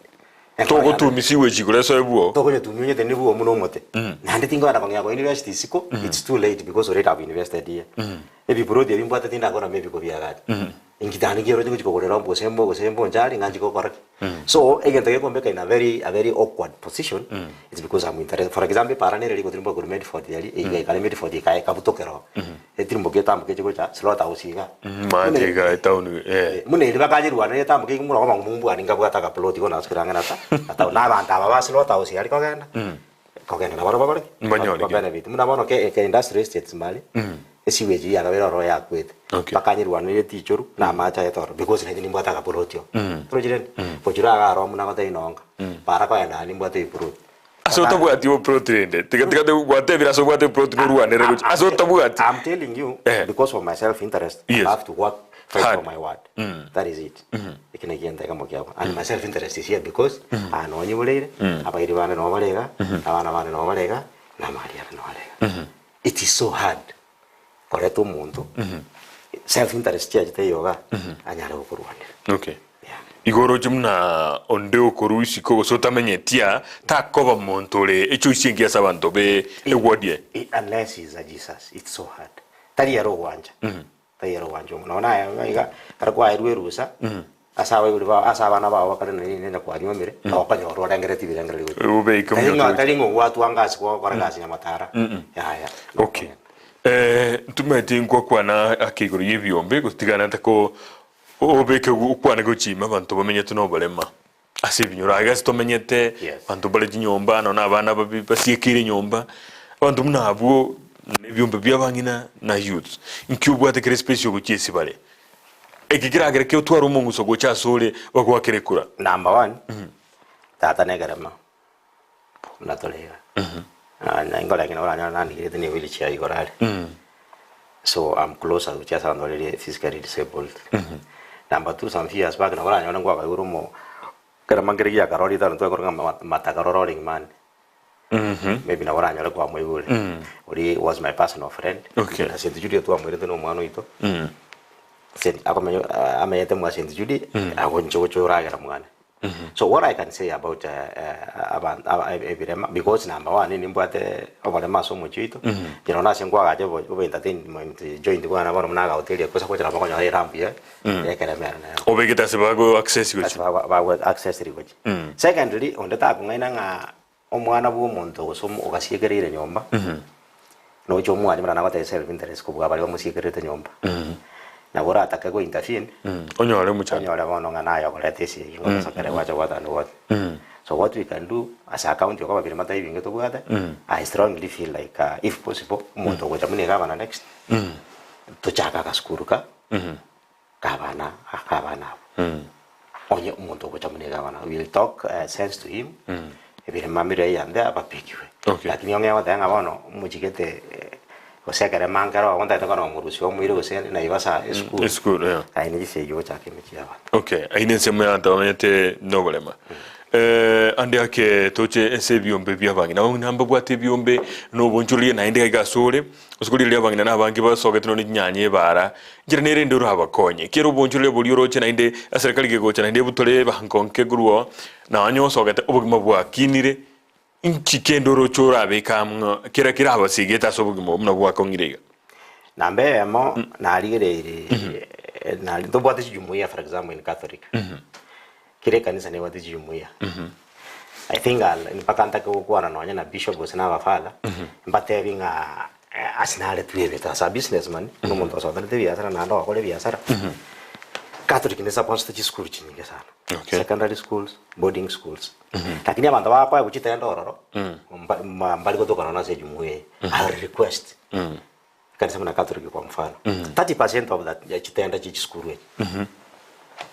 Togotumisiwa echiko resoe bwoo. Tokonyetumia onyete ni bwomu na omote. Naende tingogenda kong'ea ko invest isiko, it's too late because already I've invested here. Ebiploti ebi mbwate tindakora ime ebiko biagacha. Inki tani nkeroche ngochi kogorera gose mbo gose mbonchari ng'a nchi gokora ki. So egento gekombeka in a very a very awkward position, it's because I'm interested. For example, epara nere rigotirimboka korwa Medford aria, eiga ekare Medford ekae ekabutokera oo. Etirimboka etamboke eche gocha Slaughterhouse igaa. Maate iga etown eh. Buna eria bakanyerwana etamboke iga muna koba mbwani nkabwate akaploti bono ase kera ang'e na ta na town. Na abanto aba ba Slaughterhouse aria kogenda, kogenda nabarabwo bakore ki? Mbanyore Ba benefit. Buna bono ke ke industrial estates mbare, esewage eywo yakabeire ororo yakwete. Okay. Bakanyerwanera etichoru, na amache aye toro because nainche nimbwate akaploti oo. Torochi rende? Gochia iga aro buna agotebia nonga, bara kogenda aa nimbwate eploti. Ase otabwati oplot rende, tiga tiga gwatebire ase obwate eplot norwanere gochia ase otabwati. I'm telling you Eh. because of my self interest Yes. I have to work fight Hard. for my word. That is it. Eki nakio egento ekemo kiabo. And my self interest is here because aa noo nyiboreire, abairi bane noo bare iga, abana bane noo bare iga, na amari ane noo are iga. It is so hard koreta omonto self interest chiachete iyoga anyare gokorwanera. Okay. Igo oroche buna onde okorwa isiko gose otamenyeti aa, takoba monto ore echoice engiya ase abanto be eward eye. Unless he is a Jesus, it's so hard. Tari ere ogwancha, tari ere ogwancha omonto. Nonya naye iga iga, ekero kwaerwe erusa, ase abaibori bao, ase abana bao bakare nari onye kwanyuomire, okonyora orengeretie ebirengererio gochia. Obeke Tari omonto ng'a gochia. tari ng'a ogwatwanga ase gokora egasi nyamatara, yaya. Okay. Ntomanyeti ngwakwana ake igoro y'ebiombe, gotigana ntako Obeke okwane gochia ime abanto bamenyete noborema ase ebinyoro aiga ase tomenyete, Yes. abanto bare chinyomba nonya na abana babi basiekeire nyomba, abanto buna abwo na ebiombe bia abang'ina na youths, inki obwate kere space ogochia ase bare? Eki keragere ki otware omong'uso gocha asore bagoakera ekura? Number one, tata nekerema buna tore iga. Na nkoreng'ana oranyore nandigerete ne wheelchair igoro are. So I'm closer gochia ase abanto bare physically disabled. Number two, some few years back nabo oranyore nkwabaigure omo ekerema nkere giakarorire tari twekore ng'a matagaro rolling man. Maybe nabo oranyore kwamoigure. Oria was my personal friend. Okay. Na St. Jude twamoirete na omwana oito. St. Akomenya amenyete mwa St. Jude, agwo inche gocha oragera mwane. So what I can say about abanto aba ebirema because number one nimbwate oborema ase omochie oito, inche nonya ase nkoagacha obo obo entertainment joint bwane bono buna agahoteli eko ase gocha nabo okonyora erambu ye ekerema ere nero. Obegete ase bago access gochia. Ase bago bago access gochia. Secondly, onde takong'aina ng'a omwana bwa omonto gose omo ogasiekereire nyomba, noche omwanche buna nagotebia self interest kobua baria bamosiekererete nyomba. Nabo oratake go intervene, Onyore omochando. onyore bono ng'a naye okoreta esegi ng'a ogosokera gwacha gwatandwa gose. So what we can do as a county okoba birima tari binge tobwate, I strongly feel like if possible, omonto ogocha buna egavana next, tochake agasukuru ka. Gavana akabana abwo. Onye omonto ogocha buna egavana, we will talk sense to him, ebirema mbire eyande abapekiwe. Okay. Lakini ong'e goteba ng'a bono omochigete gose ekerema nkero abwo ntagete korora omorusia omoire gose Naivasha esukuru. Esukuru, yeah. Aye ne chisegi ogochaka emechie y'abanto. Okay, ayio nensemo y'abanto bamenyete noborema. Ande ake toche ase ebiombe bi'abang'ina. Abang'ina mbabwate ebiombe na obonchoreria naende iga asore, Ase korigereria abang'ina na abange basogete nonya chinyanya ebaara, enchera nere ende orabakonye. Kera obonchoreria boria oroche naende eserekari kegocha naende ebutore ebango nke korwa oo, nonya osogete obogima bwakinire, inki kende oroche orabeke amo kera kerabasegete ase obogima obo buna bwakong'ire iga? Namba eyemo narigereirie nari ntobwate chijumuiya for example in Catholic, kera ekanisa nebwate chijumuiya. I think I'll mpaka ntake gokwana nonye na bishop gose na abafather, mbatebi ng'a ase nare twebete as a businessman, buna omonto osomerete ebiasara naende ogokora ebiasara, Catholic nesupportete chisukuru chinyinge sana, Okay. secondary schools, boarding schools. Lakini abanto bakoegwa chitenda ororo, mba- mba- mbari gotoka nonya ase ejumuiya eye. I'll request ekanisa buna Catholic kwa mfano, 30% of that ya chitenda chia chisukuru echi,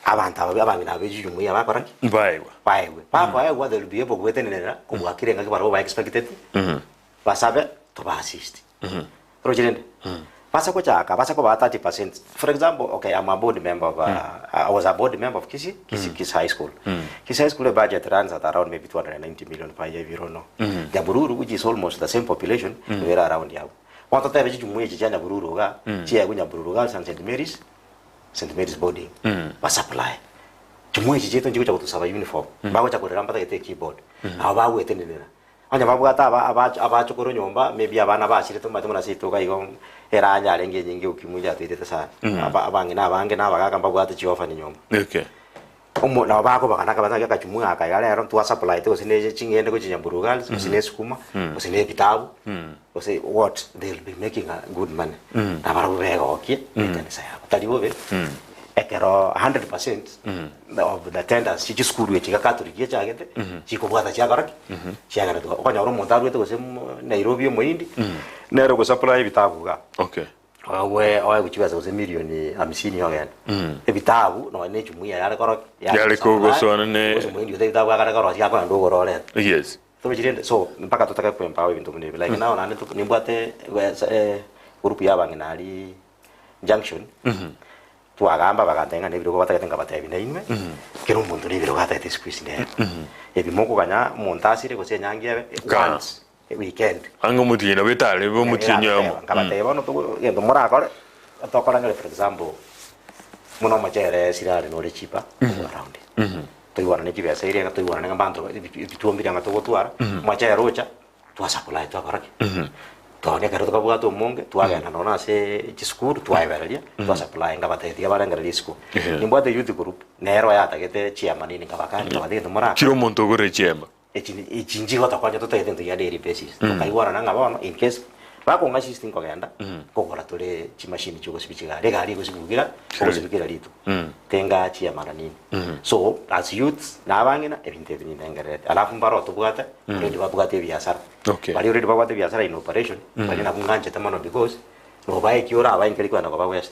abanto aba abang'ina aba echijumuiya bakora ki? Mbaegwa. Baegwe. Bakoegwa they will be able gwetenenera kobua kera engaki barabwo ba expected, basabe toba assist. Oroche rende? Base gochaka, base kobaa 30%, for example, okay I'm a board member of I was a board member of Kisii, Kisii, Kisii High School. Kisii High School budget runs at around maybe 290 million per year if you don't know. Nyabururu which is almost the same population, nigo ere around abwo. Bono totebe chijumuiya echi chia Nyabururu iga, chiaegwe Nyabururu Girls and St Mary's, St Mary's Boarding, basupply. Chumuiya echi chiaito nchigocha gotosaba uniform, bagocha korera mbatagete ekeyboard, nabo bagwetenenera. Onye babwate aba aba abachokoro nyomba, maybe abana bachirete omanyete buna ase rituko igo eranya yarenge enyinge ukimwi yatoitete sana. Aba abang'ina abange na abagaka mbabwate chiorphan nyomba. Okay. Omo nabo bakobagana akabasa ng'a akachumwa aka iga rero ntwasupplyete gose ne ching'ende gochia Nyamburu Girls, gose ne esukuma, gose ne ebitabu, gose what, they will be making a good money. Na barabwo begokie ekanisa yabo. Tari bobe, ekero 100% of the tenders chie chisukuru echi iga Catholic echagete, chikobwata chiakora ki? Chiagendererwa. Okonyora omonto arwete gose mo Nairobi omohindi, nere ogosupply ebitabu igaa. Okay. Oegwe oegwe chibesa gose milioni hamsini ogende. Ebitabu nonya ne ejumuiya yare koro ki? Yare kogosoana ne- Gose omohindi gose ebitabu akare korosia akogenda ogora oreta. Yes. Torochi rende so mpaka totake koempower ebinto buna ebi like now naende to nimbwate group ya abang'ina aria junction, twagamba bagantebia ng'a nebirogo batagete nkabatebia nainwe, kera omonto nebirogo atagete siku hizi nere. Ebi mokoganya omonto asire gose enyangi ebe Ka. once weekend. Ang'e omotienyi nabo etare ebe omotienyi oyomo. Nkabatebia bono togo egento morakore, tokorang'ere for example, buna omochere esirare nore cheaper kobua around. Toigwanane chibesa eria iga toigwanane ng'a mbanto ebituo mbiria ng'a togotwara, omochere ocha, twasupply twakora ki? Twaonia ekero tokabwata omonge, twagenda nonya ase chisukuru twaebereria, twasupply nkabatebia tiga barengereria isiko. Nimbwate youth group, nero yatagete chiema nini nkabakania nkabatebia egento morakore. Kera omonto ogorere chiema. Echi echi nchigotokonya totagete into gia daily basis. Tokaigwanana ng'a bono in case bakong'a assist nkogenda, nkogora tore chimashini chiogosibia chigari, egari egosibwa ogosibia kera rituko. Tenga chiamana nini. So as youths na abang'ina ebinto ebi nindengererete. Alafu mbare otobwate already babwate ebiasara. Okay. Baria already babwate ebiasara in operation, baria nabwo ng'anchete mono because. Nobae eki orabae nkeri kwenda koba west.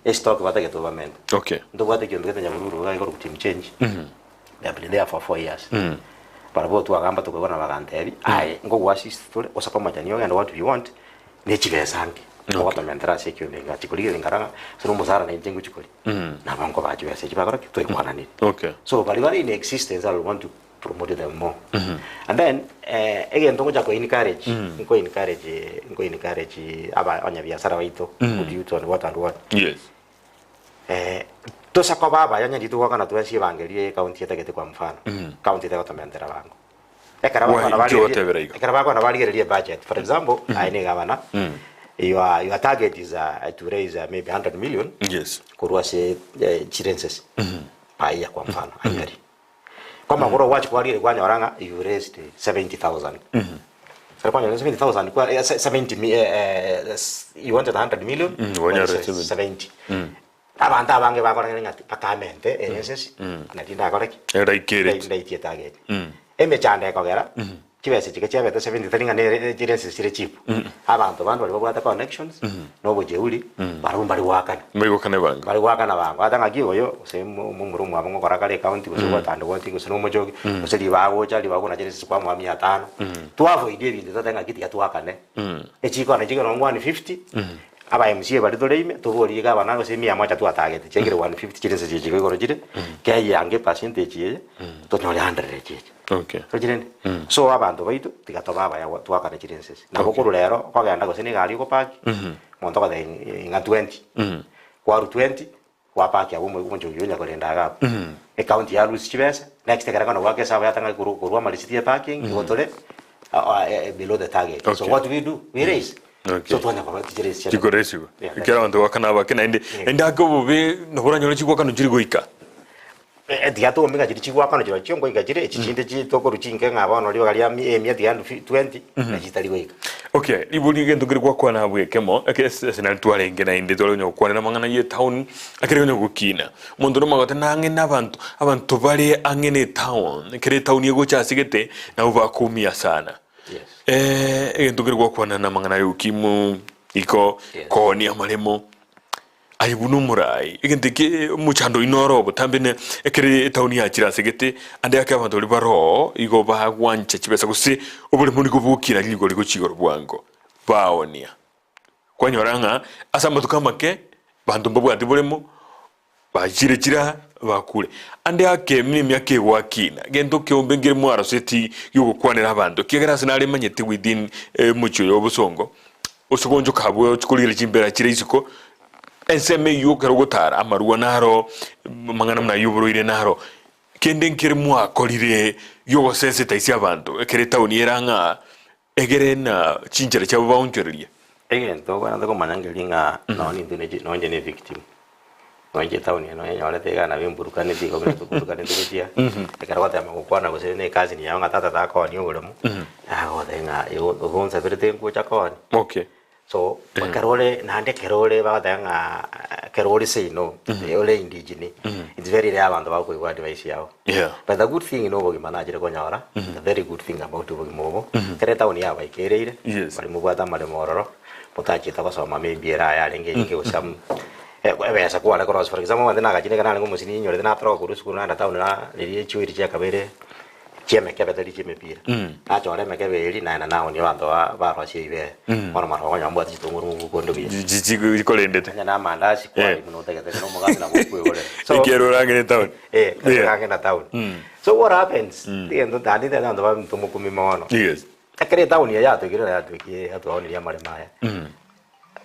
Estock batagete obamente. Okay. Ntobwate ekionto gete Nyahururu iga gekorokwa team change. They have been there for 4 years. Barabwo twagamba tokaigwana bagantebi, aye nkogo assist tore osake omachani ogende what we want ne chibesa nke. Ogotomentera ase ekionto eke ngachi korigereria nkarora ng'a ase nomosara nainche ngochi koria. Nabo nkobaa chibesa echi bakora ki? Twaikwananire. So baria bare in existence I will want to promote them more. And then egento ngocha ko encourage, nko encourage, nko encourage aba abanyabiasara baito, good youth and what and what. Tosa koba abaya onye titogokana twensi ebangerio eye county etagete kwa mfano, county tegotomentera bango. Ekero Why bakwana inki barigereria ogotebera igo? ekero bakwana barigereria ebudget, for example, aye niga gavana, your target is to raise maybe 100 million korwa ase chirenses per year kwa mfano, annually. Kwa magoro gwachi kwarigereria kwanyora ng'a you raised 70,000. Ekero kwanyora 70,000 kwa 70 mi- you wanted 100 million, wanyora kwanyora 70. 70. Abanto abange bakorang'ana ng'a bakamente eresesi, nari ndakore ki? Eraikere. Ndaitie target. Emechando ekogera, chibesa chiria chiabete 70 tari ng'a nere chiresesi chire cheap. Abanto bande baria babwate connections, na obojeuri, barabwo mbari goakana. Mbari goakana ebango. Mbari goakana bango. Ata ng'aki oyo, gose momura omwabo ngokora kare ecounty, gose gwatanda gwati, gose na omochogi, gose ribaga gocha, ribaga kona chiresesi kwamoa mia tano. Twa avoid ebinto totebe ng'aki tiga toakane. Echikona chikona 150, aba MCA baria tore ime, toborie iga abana gose mia moja twatagete, chiaikire 150 chiresesi echi iga igoro chire, keyange epercentage eye, tonyore 100 echi echi. Tochi rende? So abanto baito, tiga tobe abaya twakane chiresesi. Nabo korwa rero, okogenda gose na egari ogopaki, omonto ogotebia ing'a 20, kwarwa 20, gwapaki abwo omochogi onya korenda iga abwo. Ecounty ya lose chibesa, next ekero ekona goaka esabu yatanga korwa korwa amarisiti ya parking, igo tore below the target. So what we do? We raise. So twanya koba tichiresi chia Chikoresigwa. Ekero abanto goakana abake naende naende ake obobe nabo oranyore chigwakano chiri goika. Tiga tome ng'a chiria chigwakano chirochio ngoika chire, echi chinde chi tokorwa chinke ng'a bono ribaga ria mi emia tiga 20, nachi chitari goika. Okay, ribori egento nkere gwakwana abwo ekemo, eke ase ase nari twarenge naende tware konya gokwanera amang'ana ya etown, ekere konya gokina. Omonto onde omanye goteba nang'e na abanto, abanto bare ang'e na etown, ekere etown egocha ase gete, nabo bakoumia sana. Egento nkere gwakwana na amang'ana ya ukimwi, iko, koonia amaremo, Aye buna omoraai, egento eke omochando oino oro obotambe ne ekere etaoni yachire ase gete, ande ake abanto baria bare oo igo bagwancha chibesa gose oboremo nigo bogokina rigori gochia igoro bwango, baonia. Kwanyora ng'a ase amatuko amake banto mbabwati boremo, bachire chiraa bakure. Ande ake buna emiaka egwakina, gento keombe nkere mwaroseti giogokwanera abanto, ekiagera ase naremanyete within omochie oyo o bosongo, Ase ogoonchoka abwo oche korigereria chimbera chire isiko, ensemo eyio ekero ogotara amarua naro, amang'ana buna ayio oborwaire naro. Kende nkere mwakorire gi'ogosensitize abanto ekero etaoni ere ang'e aa, egere na chinchera chiabo baonchorerie. Egento obwenerete komanya nkeri ng'a nonye intwe ne chi nonye ne victim, nonye etaoni eye nonye nyorete iga nabo emburukaneti igo buna toburukaneti gochia, ekero ogotema gokwana gose na ecousin yago ng'a tata takoonia oboremo, agogotebia ng'a igo igo onsaberete ngocha koonia. So, ekero ore naende ekero ore bagoteba ng'a ekero ore seino, ore indigene, it's very rare abanto bakoigwa advice yago. But the good thing na obogima nachire konyora, the very good thing about obogima obo, ekero etaoni yabaikereire, baria mobwate amaremo ororo, motachiete gosoma maybe ere aya arenge enyinge gose amo ebesa kware korosia for example omanyete nagachire ekero narenge omosini ninyorete natoroka korwa esukuru naenda town na riria echiwairi chiakabeire chi'emekebe tari chi'emepira. Nachora emekebe eria naenda naonia abanto ba barosia eibere. Bono mara okonyora mbwate chitunguru mobuko onde buya. Chikorendete. Onye na amandasi kwari buna otagete na omogati nabo okwegorera. So Ekiagera orang'e town. Eh, ekero orang'e na town. So what happens, egento naende ntagete abanto baminto mokumi mono. Ekero etown eye yatwekire na yatwekie yatwaonirie amaremo aya,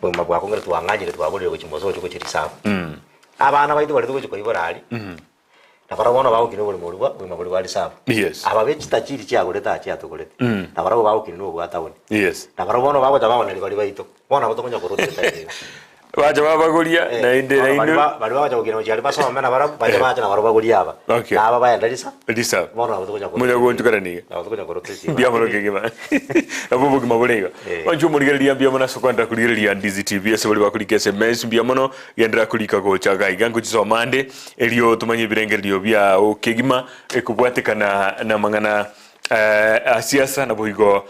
obogima bwakong'ire twang'anyire twaborire gochia mosocho gochia risabu. Abana baito baria togochia koibora aria, na barabwo bono bagokina oboremo oria bwa obogima boria bwa risabu. Aba be chitachiri chiagorete aa chiatogorete, na barabwo bagokina na obwa town. Na barabwo bono bagocha baoneria baria baito, bono nabo tokonya korwa totairi iga. Bacha babagoria, naende Bono nainwe. baria ba- baria bagocha gokina gochia aria basome na barabwo, bacha bacha na barabwo bagorie aba. Na aba baenda risa, Risabu. bono nabo tokonya korwa Monya goonchokana niga. Nabo tokonya korwa totiga. Mbuya mono kegima. Nabo obogima bore iga. Mwanche omorigereria mbuya mono ase okoenderera korigereria Ndizi TV ase baria bakorika SMS mbuya mono genderera korika gocha iga iga ngochisoma ande erio tomanye ebirengererio biao kegima ekobwatekana namang'ana a siasa naboigo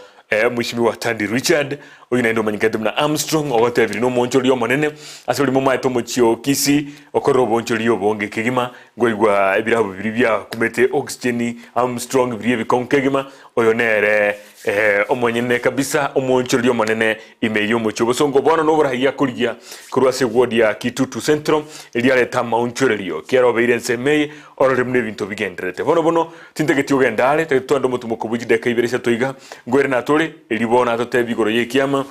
Mweshimiwa Tandi Richard. Oyio naende omanyekete buna Armstrong, ogotebirie nomoonchoreria omonene ase oria momaete omochie o Kisii, okorera oboonchoreria obonge kegima, nkoigwa ebirabu biria biakumete oxygen, Armstrong biria ebikong'u kegima, oyo nere omonyene kabisa omoonchoreria omonene ime y'omochie obosongo. Bono noboraai akorigia korwa ase eward ya Kitutu Central, eria arete amaonchorerio kiara obeire ensemo eye orore buna ebinto bigendererete. Bono bono Tintageti ogende are, tagete twende omotumoko bwe chidakika ibere isato iga, nkoire natore, erio bono atotebie igoro y'ekiama.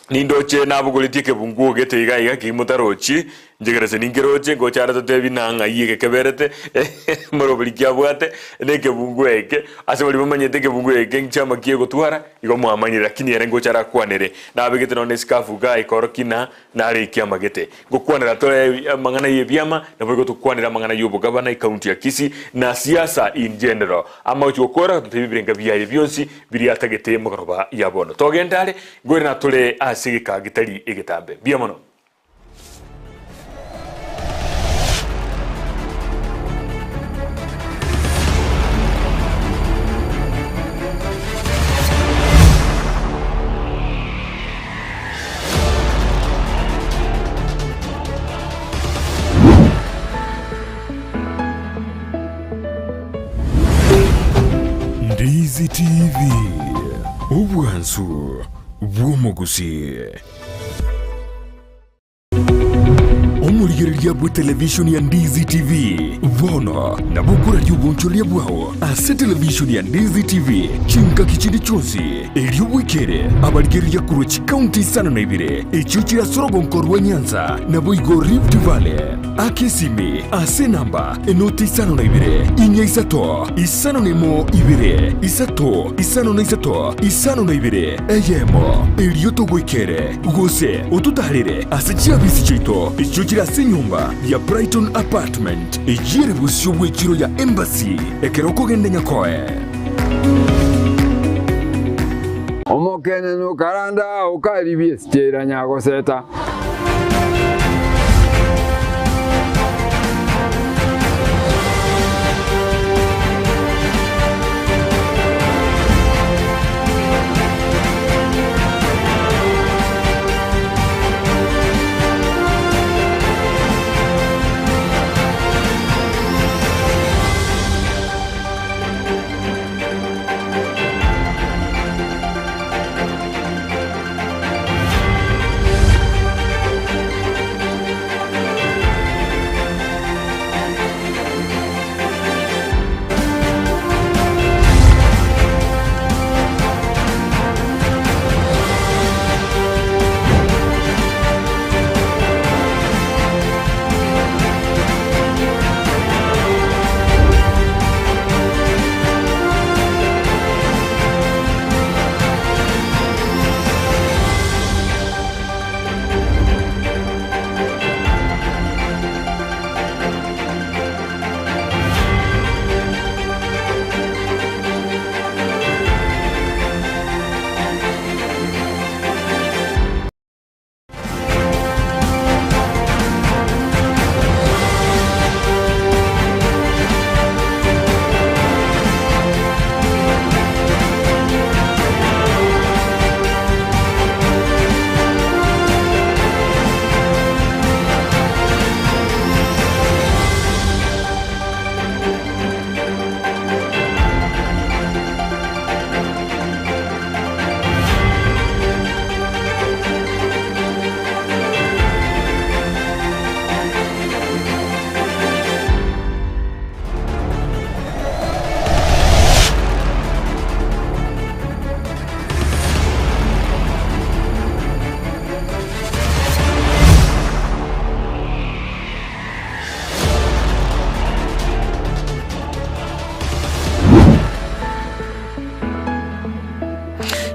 Nindoche nabogoretie ekebunguo gete iga iga kegima otarochi, nchegerese ninkeroche, ngocha are atotebie na ng'ai eke keberete, moroberi ki abwate, na ekebunguo eke, ase baria bamanyete ekebunguo eke nchiama ki egotwara, igo mwamanyire, lakini ere ngocha arakwanere. Nabegete nonya na esikafu igaa ekorokia na nare ekiama gete. Ngokwanera tore amang'ana y'ebiama, naboigo tokwanere amang'ana y'obogabana ecounty ya Kisii na siasa in general. Amagochi gokora gototebia ebirenga biaye bionsi biria atagete mogoroba ya bono. Togende are, nkoirana tore ase egeka getari egetambe. Mbuya mono. Ndizi TV, obwansu bw'omogusii. Omorigereria bw'etelevishoni ya Ndizi TV bono nabo okoraria obonchoreria bwao ase televishoni ya Ndizi TV chingaki chinde chionsi, erio bwekere abarigereria korwa chikaunti isano na ibere echio chire ase orogonko rwa Nyanza naboigo Rift Valley. Aka esimi ase enamba enoti isano na ibere, inya isato, isano na emo ibere, isato, isano na isato, isano na ibere, eyemo, erio togoikere. Gose ototaarere ase chiabisi chiaito echio chire ase enyomba ya Brighton Apartment, eyio ere bosio bw'echiro ya Embassy ekero okogenda Nyakoe. Omokenene okaranda okaribia esichera nyagoseta.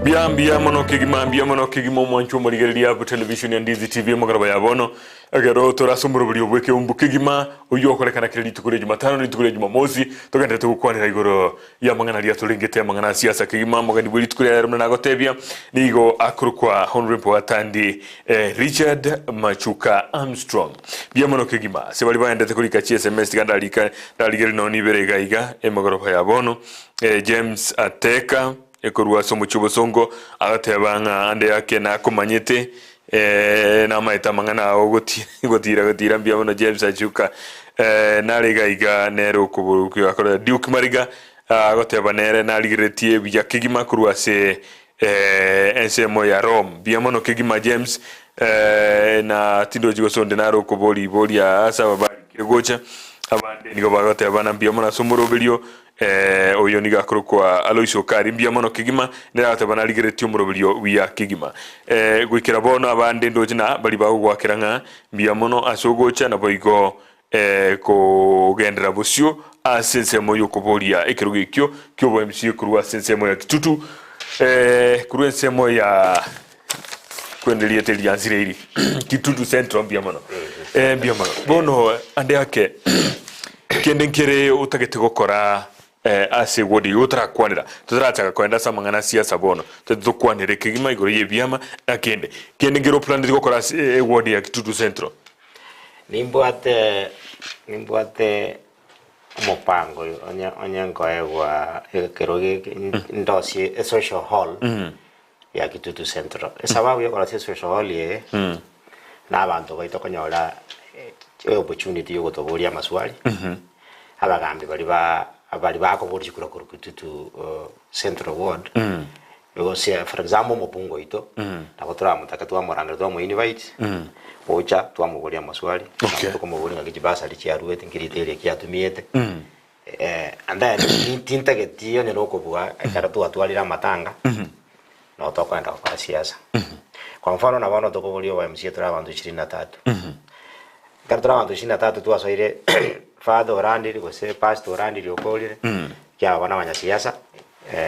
Mbuya mbuya mono kegima mbuya mono kegima omwancho omorigereria bwe television ya Ndizi TV omogoroba ya bono ekero tore ase omorobori obwe ekeumbu kegima oyio okorekana kera rituko ria Jumatano na rituko ria Jumamosi togenderete gokwanera igoro y'amang'ana aria atorengete amang'ana a siasa kegima omogeni bwe rituko ria rero buna nagotebia nigo akorokwa Honourable Atandi eh, Richard Machuka Armstrong mbuya mono kegima ase baria baendete korika chi SMS tiga ndarika ndarigereria nonye nibere iga iga emegoroba ya bono eh, James Ateka. Ekorwa ase omochie obosongo, agateba ng'a ande ake nakomanyete, eh, namaete amang'ana ao goti gotira gotira mbuya mono James Achuka eh, nare iga iga nere okoborukia akore Duke Mariga agoteba nere narigereretie buya kegima korwa ase eh, ensemo ya Rome mbuya mono kegima James eh, na tindochi gose onde nare okobori boria ase aba barikire gocha abande nigo bagoteba na mbuya mono ase omoroberio Oyo nigo akorokwa Alois Okari. Mbuya mono kegima, nere agateba narigeretie omoroberio buya kegima. Goikera bono abande ndoche na baria bagogoakera ng'a mbuya mono ase ogocha naboigo kogenderera bosio ase ensemo y'okoboria ekerogo ekio ki'obo MC korwa ase ensemo ya Kitutu korwa ensemo ya kwende rieta eri riansire eri Kitutu Central mbuya mono mbuya mono. Bono ande ake Kende nkere otagete gokora ase ward eyio otarakwanera, totarachaka koenda ase amang'ana a siasa bono, totagete tokwanere kegima igoro y'ebiama na kende. Kende nkere oplaneti gokora ase ward ya Kitutu Central? Nimbwate nimbwate omopango oyo onye onye nkoegwa ekerogo eke ndosie esocial hall ya Kitutu Central. Esababu ya okorosia esocial hall eye, na abanto baito konyora opportunity ya ogotoboria amaswali, abagambi baria ba baria bakoboria chikura korwa Kitutu Central ward, gose for example omobunge oito, nabo toramotake twamorangera twamo invite, ocha twamoboria amaswali, nabo tokomoboria ng'aki chibasari chiaruete, nki rita eria kiatumiete. And then tintageti onye nokobua ekero twatwarire amatanga nabo tokoenda gokora siasa. Kwa mfano na bono tokoboria obo MCA tore abanto ishirini na tatu. Ekero tore abanto ishirini na tatu twasoire father orandire gose pastor orandire okorire, ekiagera abwo nabanyasiasa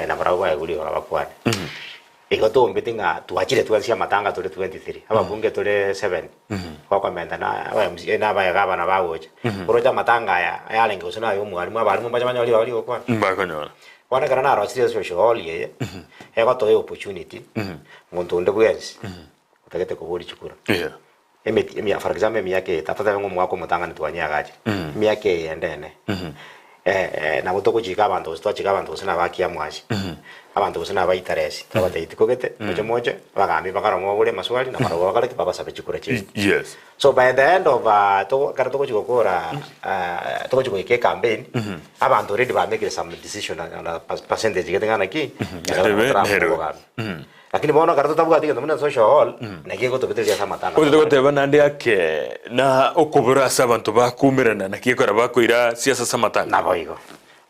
nabarabwo baegwe ribaga bakwane. Igo tombeti ng'a twachire twensi amatanga tore 23, ababunge tore 7, gokomenta na aba MCA na abagavana bagocha. Oroche amatanga aya ayarenge gose naye omwalimu, abalimu mbache banyore ribaga rigokwana. Mbakonyora. Bono ekero narosirie social hall eye, egotoa eopportunity, monto onde bwensi, otagete koboria chikura, Yeah. emeti emia for example emiaka eye tata totebe ng'a omwaka omotang'ani twanyeagachire, emiaka eye ende ene, nabo togochika abanto gose twachika abanto gose na abakiamwasi, abanto gose na abaitaresi, twabatebia tikogete, moche moche, abagambi bakarwa mobabore amaswali, na barabwo bakore ki? Babasabe chikura chiaino. Yes. So by the end of togo ekero togochi gokora togochi goika ecampaign, abanto already bamekire some decision on a percentage gete ng'a naki, Nerebe, nerebe. obogambi. Lakini bono ekero totabwati egento buna social hall, naki egotobetereria ase amatanga Otete tokore. goteba naende ake na okobora ase abanto bakuumerana, naki ekero bakoira siasa ase amatanga. Naboigo.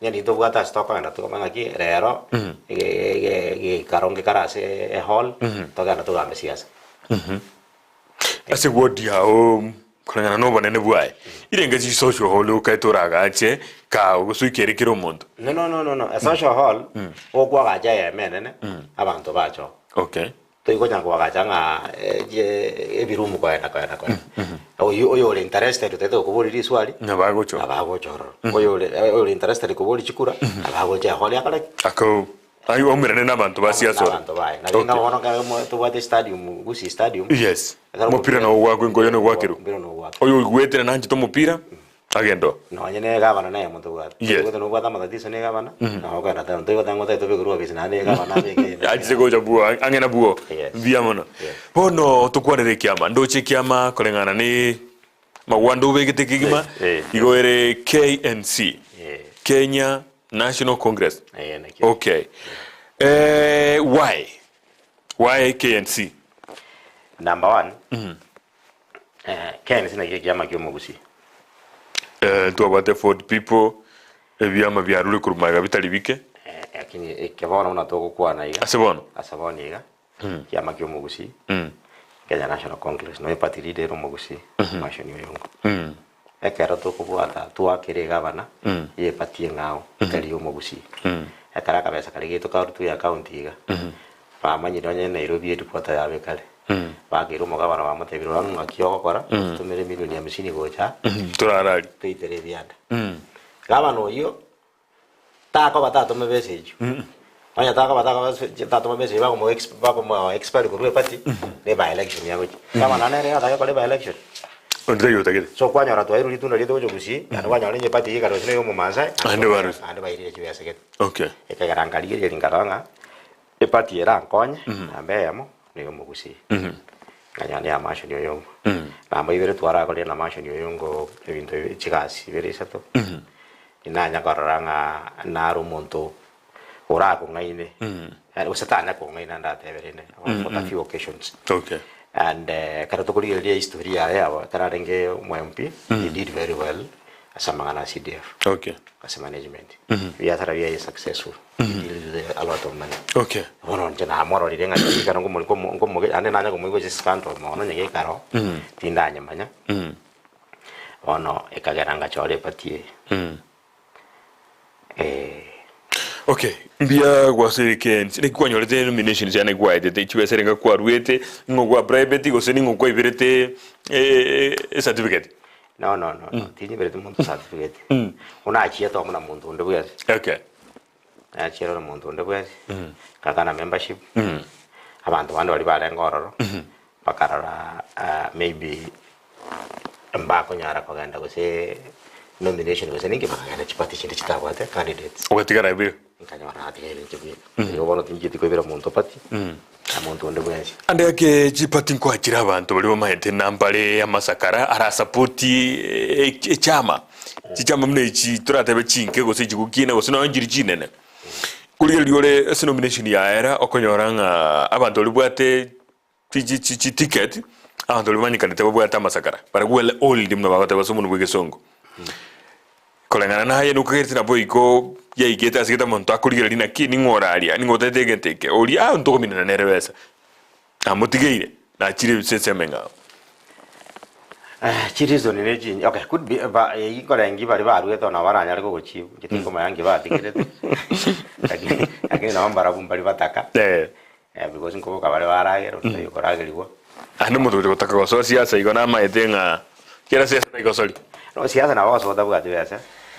Onye riria tobwate ase tokogenda tokobanga ng'aki rero, egeikaro nkekare ase ehall, togende togambe siasa. Ase ward yao koreng'ana na obonene bwaye, irenge chisocial hall okaete oragache kao gose oikere kera omonto. No no no no no, esocial hall, gokwagacha eyemo enene, abanto bache oo. Okay. Toikonyara koagacha ng'a ebiroom koenda koenda koenda. Oyio oyore interested otagete gokoboria riswali, Nabo agocha oo. nabo agocha ororo. Oyore oyore interested koboria chikura, nabo agocha ehall yakore ki? Akao. Aywo aumerane nabanto ba siasa ore. Nabanto baye. Nari Okay. ng'a bono ekero mo- tobwate stadium, Gusii stadium. Yes. Ekero Omopira omopira- noo gwakwa enkoyo noo gwakirwe. Omopira noo gwakirwe. Oyo oigwete na nanchete omopira, agende oo. Nonye ne egavana neye omonto obwate. Yes. Oigwete nobwate amatatizo ne egavana, nabo okogenda town. Toigwete ng'a otagete obekerwe ofisi naende egavana abeke eye. Achire gocha bwoo, ang'e na bwoo. Yes. Mbuya mono. Yes. Bono tokwanere ekiama. Ndoche ekiama koreng'ana ne magwanda obegete kegima, Eh, eh. igo ere KNC. Eh. Kenya National Congress. Eh, nakio. Okay. Eh, why? Why KNC? Number one, eh, KNC nakio ekiama kia omogusii. Eh, ntwabwate Ford People, ebiama biarure korwa magega bitari bike. Eh, lakini eke bono buna togokwana iga. Ase bono? Ase bono iga, ekiama kia omogusii, Kenya National Congress, noyo party leader ere omogusii, Marshal Oyongo. Ekero tokobwata twakera egavana y'eparty eng'ao etari y'omogusii, ekero akabesa karia gaito karutwe eaccount iga, bamanyire onye Nairobi headquarter yabo ekare, bakeira omogavana bamotebirie rora ng'aki ogokora, ototomere emilioni hamsini gocha aa, Torararie. toitere ebianda. Gavana oyio Takoba tatoma besa echio. Onye takoba takoba tatoma besa echio bakomo bakomo expel korwa eparty, ne by election yagochia. Gavana nere atake kore by election. Onde taiyo otagete. So kwanyora twairwe ritunda riaito gocha gusii, naende kwanyora onye eparty eyio ekare gose na eya omomaasai, Naende barusia. naende bairire chibesa gete. Okay. Ekegera nkarigereria nkarora ng'a. Eparty erankonye namba eyemo nigo omogusii, nkanyora na Mansion Oyongo. Namba ibere twarakorire na Mansion Oyongo ebinto ebi chigasi ibere isato, inanya korora ng'a nare omonto orakong'aine yaani gose tanya kong'aina ndatebe rende for a few occasions. Okay. And ekero tokorigereria history yaye abo ekero arenge omo MP, he did very well ase amang'ana a CDF. Okay. Ase management. Ebiasara biaye successful. He deals with a lot of money. Okay. Bono inche namororire ng'a ekero nkomo nkomo nkomoge naende nanya komoigwa ase scandal mono onye gekaro, tindanyemanya. Bono ekagera ngachora eparty eye. Eh. Okay, mbuya gwasire kensi naki kwanyorete nomination chiane kwaetete chibesa erenga kwaruete ng'o gwa private gose ning'o kwaiberete ecertificate? No no no no tinyibereti monto certificate. Buna achiete amo na monto onde bwensi. Okay. Nachiete na monto onde bwensi, ngakana membership, abanto bande baria barenge ororo, bakarora maybe mbakonyara kogenda gose nomination gose ninki, bakagenda chiparty chinde chitabwate candidates. Ogatigara aye. Nkanyora natigaire inche bweka. Igo bono tinchieti koibera monto party, na monto onde bwensi. Ande ake chipati nkoachire abanto baria bamaete nambare amasakara arasapoti echama, chichama buna echi toratebe chinke gose chigokina gose nonya nchiri chinene. Korigereria ore ase nomination yaera okonyora ng'a abanto baria babwate chiticket, abanto baria bamanyekanete babwate amasakara, barabwo well oiled buna bagoteba ase omonwa bwa egesongo. Koreng'ana naye nokagerete naboigo yaigete ase gete omonto akorigereria naki ning'o oraria, ning'o otaete egento eke, oria aa ntokominana nere besa, namotigeire, nachire ase ensemo eng'ao. Chireason ne chinyi okay could be ba eyio nkorengi baria baruete nabo baranyare kogochibu inche tinkomanya nki batigerete lakini lakini nabo mbarabwo mbari bataka Eh. because nkoboka bare baragera onde taiyo okoragerigwa. Aye nomonto ogocha gotaka gosoa siasa igo namaete ng'a kera siasa taigosoria. No siasa nabo ogosoa otabwati besa,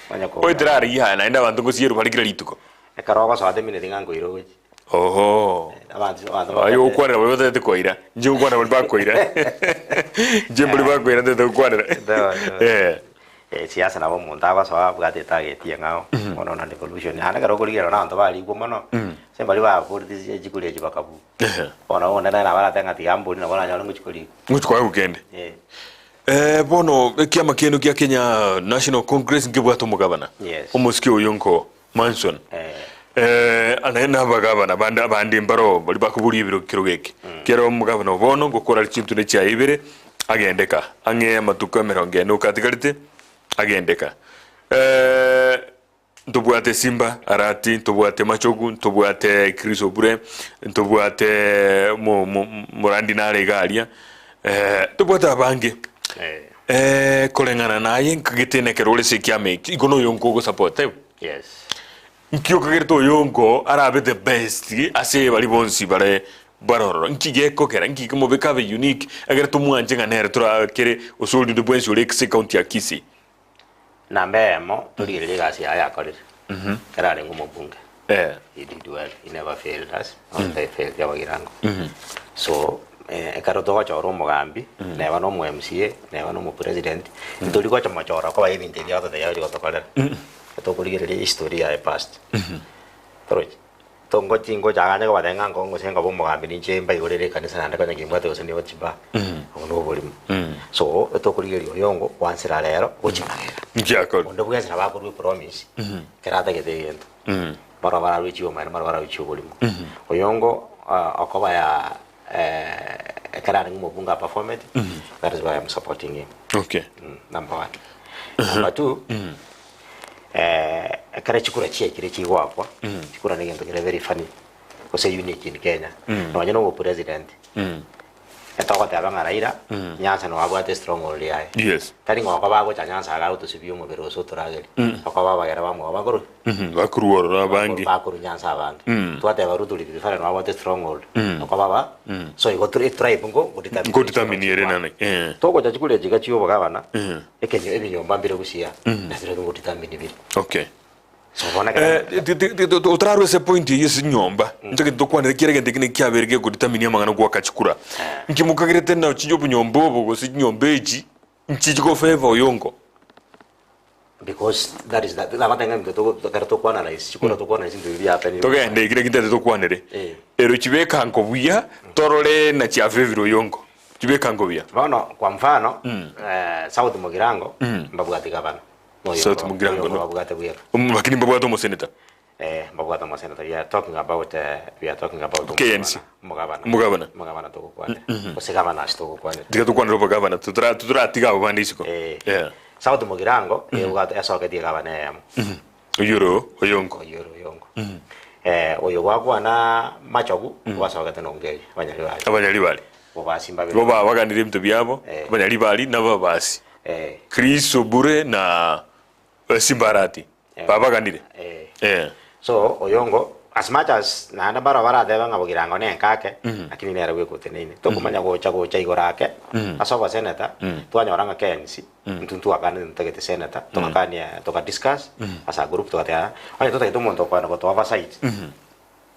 onye ko Oetera aria aya naende abanto ngosierwa bare kera rituko. Ekero ogosoa temineti ng'a nkoira ogochia. Ohoo. Abanto abanto Aye ogokwanera baria batagete koira, inche ngokwana baria bakoira. Inche mbari bakoira ntagete gokwanera. Eh. Siasa nabo omonto agosoa abwate etarget eng'ao, bono na devolution, naende ekero okorigereria na abanto barigwe mono, ase mbaria baboreti chikura echi bakabua. Bono onde nere nabo aratebe ng'a tiga mbori nabo oranyore ngochia korigwa. Ngochia koegwa kende. Eh. Bono ekiama kiaino kia Kenya National Congress nkebwate omogabana, Yes. omosike oyo nko Manson. Eh. Naende na abagabana bande abande mbaro baria bakoboria ebiro kero geke. Kero omogabana o bono ngokora are chintune chiaye ibere, agendeka ang'e amatuko emerongo ene okatigarete, agendeka. Ntobwate Simba Arati, ntobwate Machogu, ntobwate Chris Obure, ntobwate mo- mo- Morandi nare iga aria, ntobwate abange. Koreng'ana naye nkagete nekero ore ase ekiama eki, igo noyo nkogosupport taibo? Yes. Nki okagerete oyongo arabe the best ase baria bonsi bare bare ororo? Nki gekogera? Nki kemobeka abe unique egere tomwanche ng'a nere torakere gose orinde bwensi ore ase ecounty ya Kisii? Namba eyemo, torigererie egasi yaye akorire, ekero arenge omobunge. Eh. He did well, he never failed us, not he failed abagirango. So, ekero togochora omogambi, neba na omo MCA, neba na omo president, ntori gocha mochora koba ebinto ebi agototebia agochi gotokorera. Tokorigereria history yaye past. Torochi? Tongochi ngocha aganye kobatebia ng'a nko gose nkoba omogambi ninche mbaigorere ekanisa naende konya kimbwate gose nigo chiba, obwo na oborimo. So, etokorigereria oyongo kwansera rero gochia magega. Nki akore? Onde bwensi nabo akorwa epromise, ekero atagete egento. Barabwo bararwe chioma naende barabwo bararwe chioborimo. Oyongo okoba ya ekero arenge omobunge aperformete, that is why I'm supporting him. Okay. Number one. Number two, ekero chikura chiaikire chigoakwa, chikura na egento kere very funny, gose unique in Kenya, nonye na obopresident, etogoteba ng'a Raila, Nyanza noo abwate stronghold yaye. Yes. Tari ng'a okoba agocha Nyanza iga agotosibia omobere gose otoragerie, okoba abagere bamwabo bakorwa ki? Bakorwa ororo abange. Bakorwa Nyanza abange. Twateba Ruto Rift Valley noo abwate stronghold, okoba ba, so igo tribe nko godetermine Nkodetermine ere nane. Eh. Togocha chikura echi iga chia obogabana, Ekenyo ebinyomba mbire gusii aa, na birobio ngodetermine bire. Okay. So bono ekero Eh, ti- ti- ti- ti- otararwa ase point eyio ase nyomba ntoke tokwanere kera egento eke nekiabere gekodetermine amang'ana goaka chikura nki mokagerete na chinye obunyomba obo gose chinyomba echi nchichi go favor oyongo. Because that is that nagotebi ng'a ebinto togo ekero tokwana-analyse chikura tokwana-analyse ebinto ebi biapenire. Togende ekere gintete tokwanere. Eh. Ero chibeka nko buya torore na chiafevire oyonko. Chibeka nko buya. Bono kwa mfano South Mugirango mbabwati gavana. South Mugirango no. Babwate bweka. Lakini mbabwate omoseneta. Eh, mbabwate omoseneta. We are talking about we are talking about KNC. Omogavana. Omogavana. Omogavana togokwanera. Gose governors togokwanera. Tiga tokwanere obogavana totora totoratiga abo bande isiko. Eh. Yeah. South Mugirango ebwate esoketie egavana eyemo. Oyio oro oyonko. Oyio oro oyonko. Eh, oyo gwakwana Machogu gwasogete na Ongeri abanyaribari. Abanyaribari. Bobasi mbabere. Igo babaganire ebinto biabo, Eh. abanyaribari na ababasi. Eh. Chris Obure na Simbarati. Eh. Babaganire. Eh. Eh. So oyongo as much as naende mbaro baratebe ng'a Bogirango ne enkake, lakini nere bwegoteneine. Tokomanya gocha gocha igoro ake ase oboseneta, twanyora ng'a KNC, intwe ntwakanete ntotagete senator, togakania toga discuss as a group togateba onye totagete omonto okoenda gotoa oversight,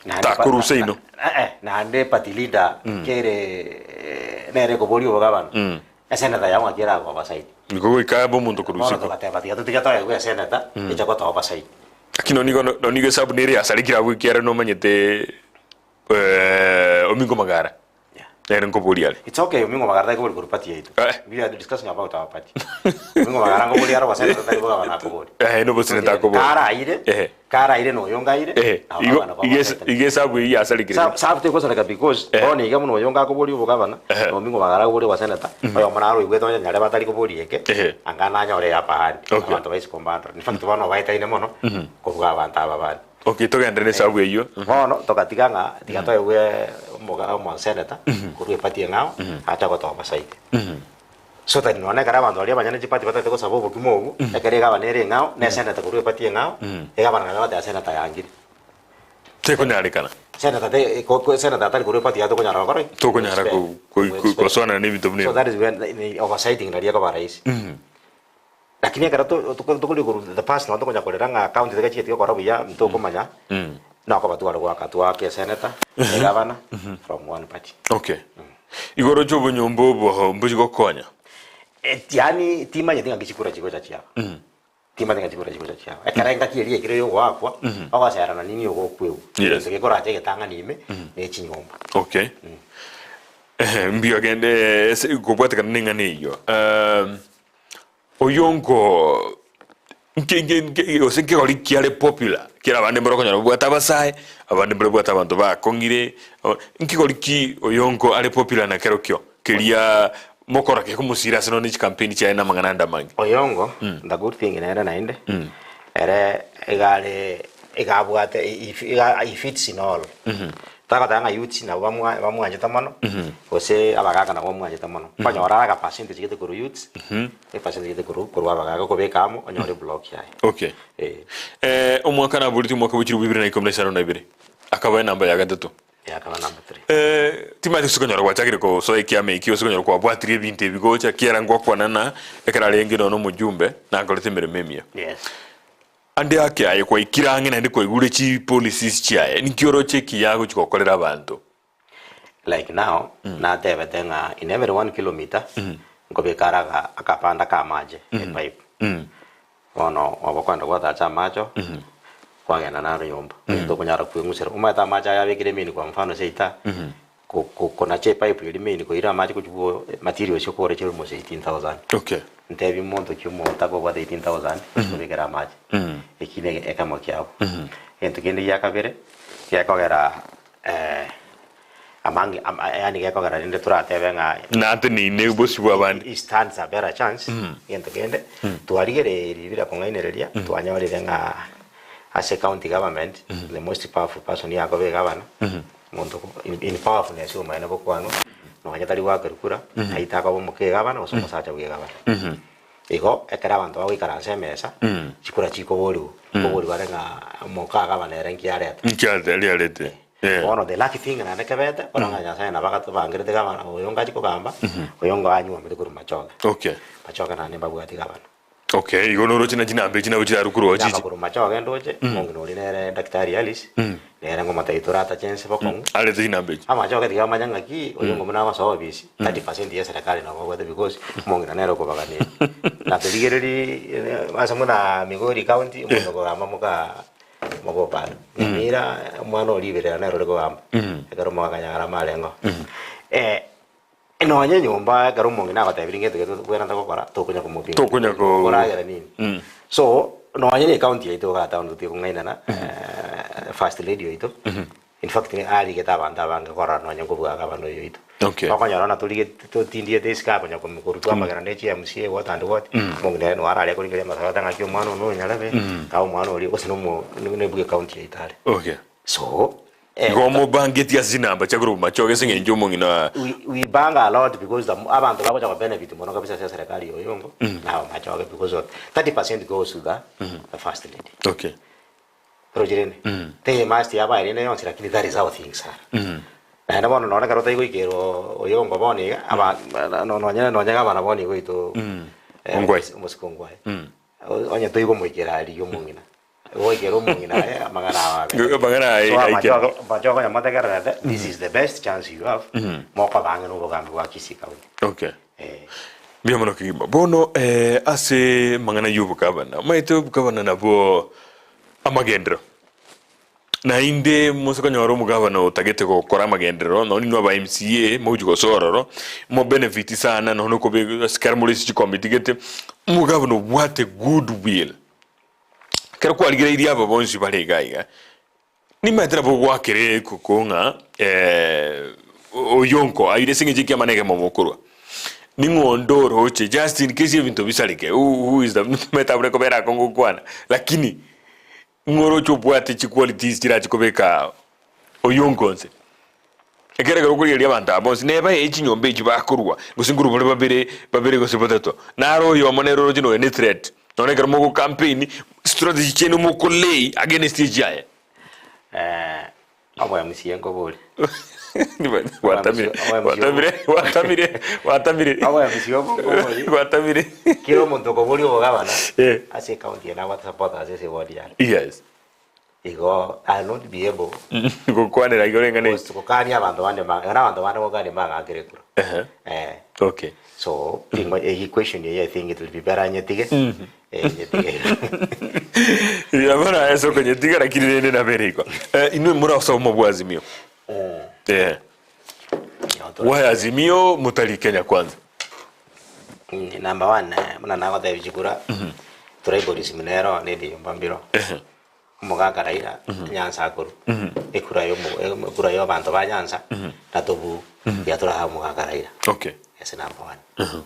naende pa- Takorwa seino. Eh, eh, naende party leader kere nere ekoboria obogabana, esenator yao ng'aki eragoa oversight. Nigo goika abe omonto korwa Bono isiko. togateba tiga totige toegwe esenator, eche gotoa oversight. Lakini nonye nigo nonye nigo esabu nere yasarekire abwo ekiagera nomanyete Omingo Magara Yeah. nere nkoboria are. It's okay Omingo Magara tari kobori korwa party yaito. Eh. We are discussing about our party. Omingo Magara nkobori are oboseneta tari bogabana akobori. Eh, noboseneta akobori. Karaire, Eh. karaire na oyonga aire, Eh, nabo igo gabana igo kwa igo esabu eyio yasarekire. Sa- sabu tegosoreka because Eh. bono iga buna oyonga akobori obogabana Eh. na Omingo Magara akobori oboseneta oyomo naro oigwete onye nyarebe atari kobori eke Eh. anga nanyore ya upper hand Okay. abanto ba isiko mbandore in fact bono obaetaine mono kobua abanto aba bande. Okay, togenderere na esabu eyio. Bono togatiga ng'a tiga toegwe omoga omoseneta korwa eparty eng'ao ache gotoa oversight. So that nonya ekero abanto baria abanyene chiparty batagete gosaba obokima obwo, ekero egabana ere eng'ao, na eseneta korwa eparty eng'ao, egabana naende bateba seneta yangire. Tekonyarekana. Seneta te ko ko seneta atari korwa eparty yaye tokonyara gokora ki? Tokonyara ko- ko- ko- gosoanana na ebinto buna So ebio. that is when the oversighting naria ekoba rahisi. Lakini ekero to- to- tokori korwa the past nabo tokonya korera ng'a county tegachieti gokora buya ntokomanya, nokoba tware goaka twake esenator, egavana from one party. Okay. Igoro roche obonyomba obo mbochi gokonya. Yaani timanyeti ng'aki chikura chigocha chiaba. Timanyeti ng'aki chikura chigocha chiaba. Ekero engaki eria yaikire ya ogoakwa, ogoserana nini ogokwegwa. Yes. Egento gekoracha egetang'ani ime, ne chinyomba. Okay. Ehe, mbuya gende ase kobwatekana na eng'ana eyio. Oyio nko nke nke nke gose nkegori kiare popular, kera abande mbare okonyora babwate abasae, abande mbare babwate abanto bakong'ire, nkegori ki oyo nko are popular na kerokio keria mokora gekomosira ase nonye chikampeni chiaye na amang'ana ande amange. Oyongo, the good thing nere naende, ere iga are iga abwate iga he fits in all. Tagoteba ng'a youths nabo bamwa bamwanchete mono, gose abagaka nabo bamwanchete mono. Okonyora are agapercentage gete korwa youths, epercentage gete korwa korwa abagaka okobeka amo, onyore eblock yaye. Okay. Eh. Eh, omwaka naboreti omwaka bwa chilifu ibere na ikomi na isano na ibere, akaba enamba ya gatato. Eh, akaba number three. Eh, timanyeti gose konyora gwachakire kosoa ekiama eki gose konyora kwabwatirie ebinto ebi gocha, ekiagera ngwakwana na ekero arenge nonya na omojumbe, nakorete emeremo emiya. Yes. Ande ake aye kwaikire ang'e naende kwaigure chipolicies chiaye, ninki oroche ekiya agochi gokorera abanto? Like now, natebete ng'a in every one kilometer, nkobeka are aka akabanda ka amache, epipe. Bono oba kwenda gwatacha amache oo, kwagenda naro nyomba, tokonyara kweng'usera. Omanyete amache aya abekire emain kwa mfano seita, ko- ko- konacha epipe eria main koira amache gochia bwo materials okogora chire almost 18,000. Okay. Ntebie monto ki omonto akobwata 18,000 kobekera amache, eki ne ekemo kiabo. Egento kende gia kabere, gekogera among ama yaani gekogera rende toratebe ng'a Nateneine bosio bw'abande. he stands a better chance, egento kende, twarigereiri bira kong'ainereria, twanyorire ng'a ase county government, the most powerful person yakoba egavana, Omonto in powerfulness omoene gokwanwa, nonya tari goakerwa kura, aye takoba omoke egavana gose omosacha bwa egavana. Igo ekero abanto bagoikaransa emesa, chikura chikoborigwa, nkoborigwa are ng'a omoka gavana ere nki areta. Nki arete, eh. Bono the lucky thing naende kebete, korwa ng'a Nyasaye nabo agatobangerete gavana oyo ngachia kogamba, oyo ngo anyuomete korwa Machoge. Okay. Machoge naende mbabwati gavana. Okay, igo noroche na chinamba echi nabo chirarwe korwa Namba chichi. korwa machoge ndoche, omong'ina oria nere Daktari Alice, nere ngomotebia toratache ense bokong'u. Arete chinamba echi. Amachoge tiga bamanye ng'aki, oyo ng'o buna agosoa obisi, 30% ya eserekari nabo babwate because omong'ina nere okobaganeria. Na torigereria ase buna Migori county, omonto okogamba moka mogopanda. Nyamira omwana o riberera nere ore kogamba, ekero mogakanyara amarengo. Nonya enyomba ekero omong'ina agotebirie ngento gete tobwenerete gokora, tokonya komopima. Tokonya ko- Koragera nini. So, nonya na ecounty yaito igaa town totiga kong'ainana, first lady oito, in fact arigete abanto abange korora nonya nkobua gavana oyo oito. Okay. Okonyora buna torigete totindiete isiko akonya komi korutwa amagena ne chi MCA what and what, omong'ina ere nigo arare korigereria amasabo ata ng'aki omwana one onyarebe, kae omwana oria gose nomo nebue ecounty yaito are. Okay. So, Igo mobangetie ase chinamba chia korwa bomachoge ase eng'encho omong'ina. We bang a lot because the abanto bagocha go benefit mono kabisa ase eserekari ya Oyongo na abamachoge because of 30% goes to the the first lady. Okay. Oroche rende? Tei must yabae rende yonsi lakini that is how things are. Naende bono nonye ekero otari goikerwa Oyongo bono iga aba nonye nonye gavana bono iga oito Ongwae. omosike Ongwae. Onye toigomoikera aria omong'ina. Goikera omong'ina aye amang'ana ao abe. Amang'ana aye So aikera. amachoge amachoge onye motegererete this is the best chance you have mokoba ang'e na obogambi bwa Kisii County. Okay. Eh. Mbuya mono kegima. Bono eh, ase amang'ana ya obogavana, omanyete obogavana nabwo amagenderero. Naende mose konyora omogavana otagete gokora amagenderero, nonye inwe aba MCA mogochia gosoa ororo, mo benefit sana nonye okobe ase kera more ase chikomiti gete, omogavana obwate good will. Ekero kwarigereirie aba bonsi bare iga iga, nimaete nabo ogoakera ekoko ng'a oyonko aire ase eng'encho ekiama na egemo mokorwa. Ning'o onde oroche just in case ebinto bisareke who who is the nimaete abure kobera akong'u gokwana lakini ng'o oroche obwate chiqualities chirache kobeka oyonko nse. Ekero ekero okorigereria abanto aba bonsi, neba ee chinyomba echi bakorwa, gose nkorwa bare babere, babere gose batato, naro oyomo nere oroche noyo ne threat, nonya ekero mogo campaign, strategy chiaino moko lay against echiaye. Obo MCA nkoborie. Gwatamire, gwatamire, gwatamire, gwatamire. Obo MCA obo nkoborie. Gwatamire. Kera omonto okoboria obogabana, Eh. ase ecounty eye nabwate supporters ase eward yane. Yes. Igo I'll not be able Gokwanera igoro eng'ana gos- gokania abanto bande ma ekero abanto bande gokania mbagakere ekura. Ehe. Eh. Okay. So tingo eyi question eye I think it will be better nyetige. Eh, nyetige. Ya bono ase okonyetiga lakini rende nabere igo. Eh, inwe morasome mobua Azimio. Eh. Why Azimio motari Kenya Kwanza? Number one, eh, buna nagotebia chikura, tribalism nero nediyomba mbiro. Ehe. Omogaka Raila, Nyansa akorwa, ekura yomo ekura ya abanto ba Nyansa, na Tobu, tiga toraha omogaka Raila. Okay. Ase number one.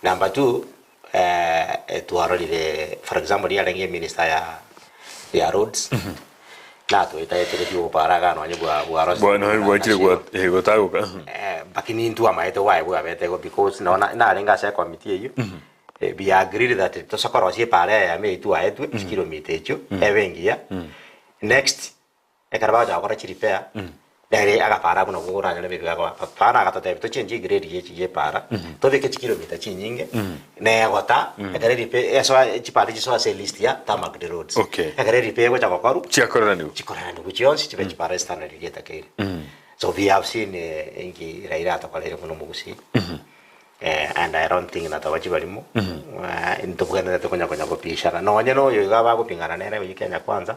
Number two, eh, twarorire for example riria arenge eminister ya ya roads, natwetaeteretie obopara iga nonye bwa bwa Bwana bwachire gwa eh, gotagoka. Eh, lakini intwe amaete gwaye bwabete igo because nona narenge ase ecommittee eywo, we agreed that tose korosia epara eyemo eywo twaetwe chikilomita echio ebe engiya, next ekero bagocha gokora chirepair nere agapara buna obwo oranyore maybe gakoba bono agatotebia tochengie egrade ya echi ya epara tobeke chikilomita chinyinge negota ekero erepair esoa chipara chisoe ase elist ya tarmac roads Okay. ekero erepair egocha gokorwa Chiakoreranigwe. chikoreranigwe chionsi chibe chipara standard eria etakeire. So we have seen inki Raila atokoreire buna omogusii and I don't think natoba chibarimo ntobwenerete konya konya gopishana nonye na oyo iga bagopingana nere oyio Kenya Kwanza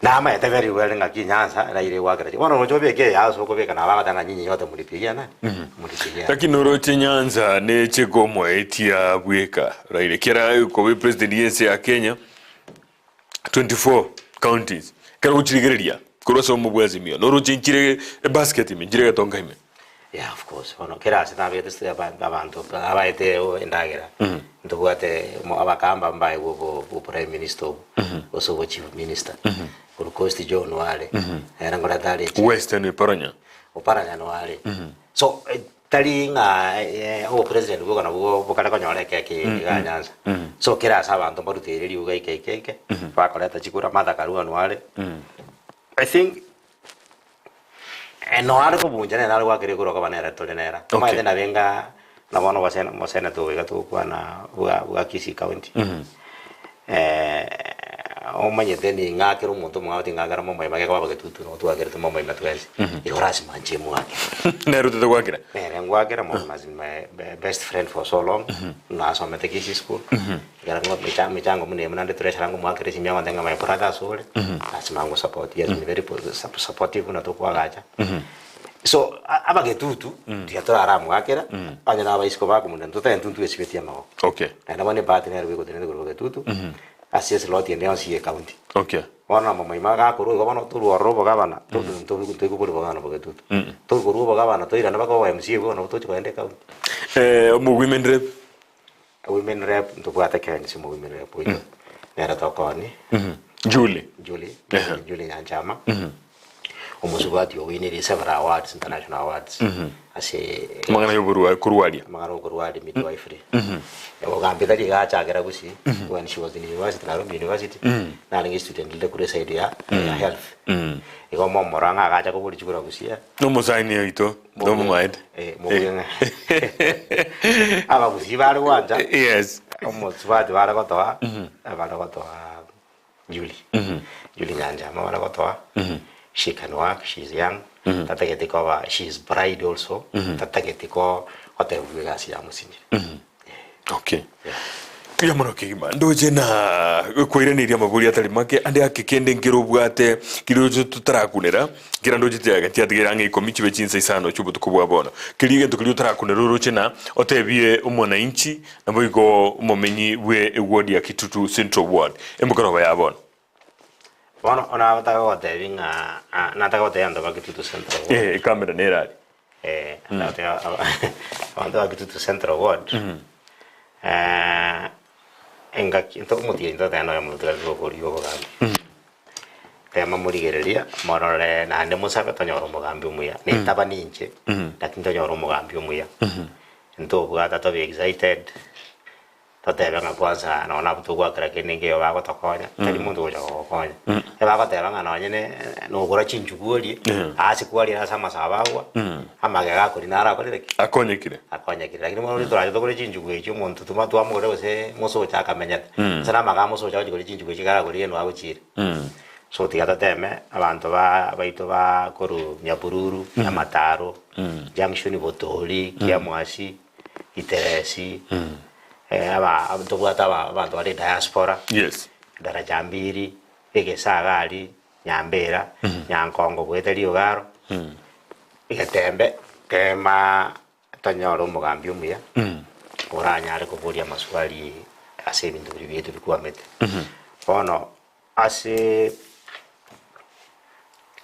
namaete very well ng'aki Nyanza Raila egwakera chi bono oche obeke eye ase okobeka nabo bagoteba ng'a nyinyi yote mlipigia nani mlipigia Lakini oroche Nyanza neche komoetia bweka Raila kera koba epresident yense ya Kenya 24 counties ekero ogochirigereria korwa ase obomo bwa Azimio noroche nchire ebasket ime nchire egetonga ime. Yeah of course bono kera ase nabegete ase aba abanto abaete endagera ntobwate mo abakamba mbaegwe obo obo prime minister obo gose obo chief minister korwa coast John Wale ere nkoreta are echi Western Oparanya. Oparanya noare so Tari ng'a obopresident bwoka nabwo bokare konyora ekeki iga Nyanza. So kera ase abanto mbaruteire riuga ike ike ike, bakoreta chikura, Martha Karua noare. I think noare kobuncha nere nare goakera ekura okoba nere tore nere. Okay. Omanyete nabe nga Na bono obosene oboseneta obo iga togokwana bwa bwa Kisii County, omanyete ning'akere omonto omong'ao ting'akera momoima gekoba getutu nabo twakerete momoima twensi, igo lasima inche mwakere. Nere otete gwakera? Nere ngwakera mono has been my best friend for so long, nasomete Kisii school, ekero ngo mecha mechango buna eye naende treasurer ngomwakera esimi agontebia ng'a my brother asore, lasima ngosupport, he has been very supportive buna tokoagacha. So abagetutu tiga toraramwakera, onye na abaisiko bakomunda ntotebe intwe ntwesibetie amagoko. Okay. Naende bono ebahati nere bwegotenena igoro bogetutu, ase eslot ende yonsi ye county. Okay. Bono na momoima gakorwa igo bono torwe ororo obogabana, ntoigwa bogabana bogetutu. Tokorwa obogabana toirane mpaka obo MCA bono nabo tochi kogenda ecounty. Omo women rep? Women rep ntobwate Ken ase omo women rep oito, nere tokoonia. Julie. Julie, Julie Nyanchama, omosubati owinire several awards, international awards, ase Amang'ana yoborwa korwaria. amang'ana okorwaria midwifery. Ogambi tari iga achakera gusii, when she was in university, Nairobi University, narenge student leader korwa eside ya ya health. Igo momorora ng'a agacha koboria chikura gusii, Nomosaani oito, nomomaete. Mobue ng'a abagusii bare gwancha, Yes. omosubati bare gotoa, bare gotoa Julie, Julie Nyanchama bare gotoa, she can work, she is young, tatageti koba, she is bride also, tatageti ko gotebiwa egasi yamosinyire. Okay. Mbuya mono kegima. Ndoche na koiraneria amabori atari make ande ake kende nkere obwate keria roche totarakunera kera ndoche tiaga tiatigere ang'e ikomi chibe chinsa isano chi'obotuko bwa bono. Keria egento keria otarakunera oroche na otebie omwananchi Naboigo omomenyi bwe eward ya Kitutu Central Ward, emokoroba ya bono. Bono nataka gogotebia ng'a ah, nataka gotebia abanto ba Kitutu Central Ward. Eh, ekamera nere aria. Eh, nataka gotebia aba- abanto ba Kitutu Central Ward, engaki nto omotienyi totebe noyo omonto togende gokoria obogambi. Tema morigereria, morore naende mosabe tonyore omogambi omuya. Nintaba ninche, lakini tonyore omogambi omuya. Ntobwata tobe excited, totebe ng'a kwanza nonye nabwo togwakera kende nkeiyo bagotokonya, tari monto ogocha gogokonya. Ebagoteba ng'a nonye ne nogora chinchugu orie, ase kwarire ase amasabo agwo, amagega akoria naro akorire ki? Akonyekire. Akonyekire. Lakini bono riria torache togore chinchugu echio omonto toma twamogorera gose mosocha akamenyete, gose namagega amosocha agochia koria chinchugu echio ekero akoria enwe agochiire. So tiga toteme abanto ba baito ba korwa Nyabururu, Nyamataro, Junction Botori, Kiamwasi, Iteresi, aba ntobwate aba abanto bare diaspora, Yes. Daraja Mbili, Egesagari, Nyambera, Nyankongo goeta Riogaro, Egetembe, tema Tonyore omogambi omuya oranyare koboria amaswali ase ebinto biria biaito bikwamete. Bono ase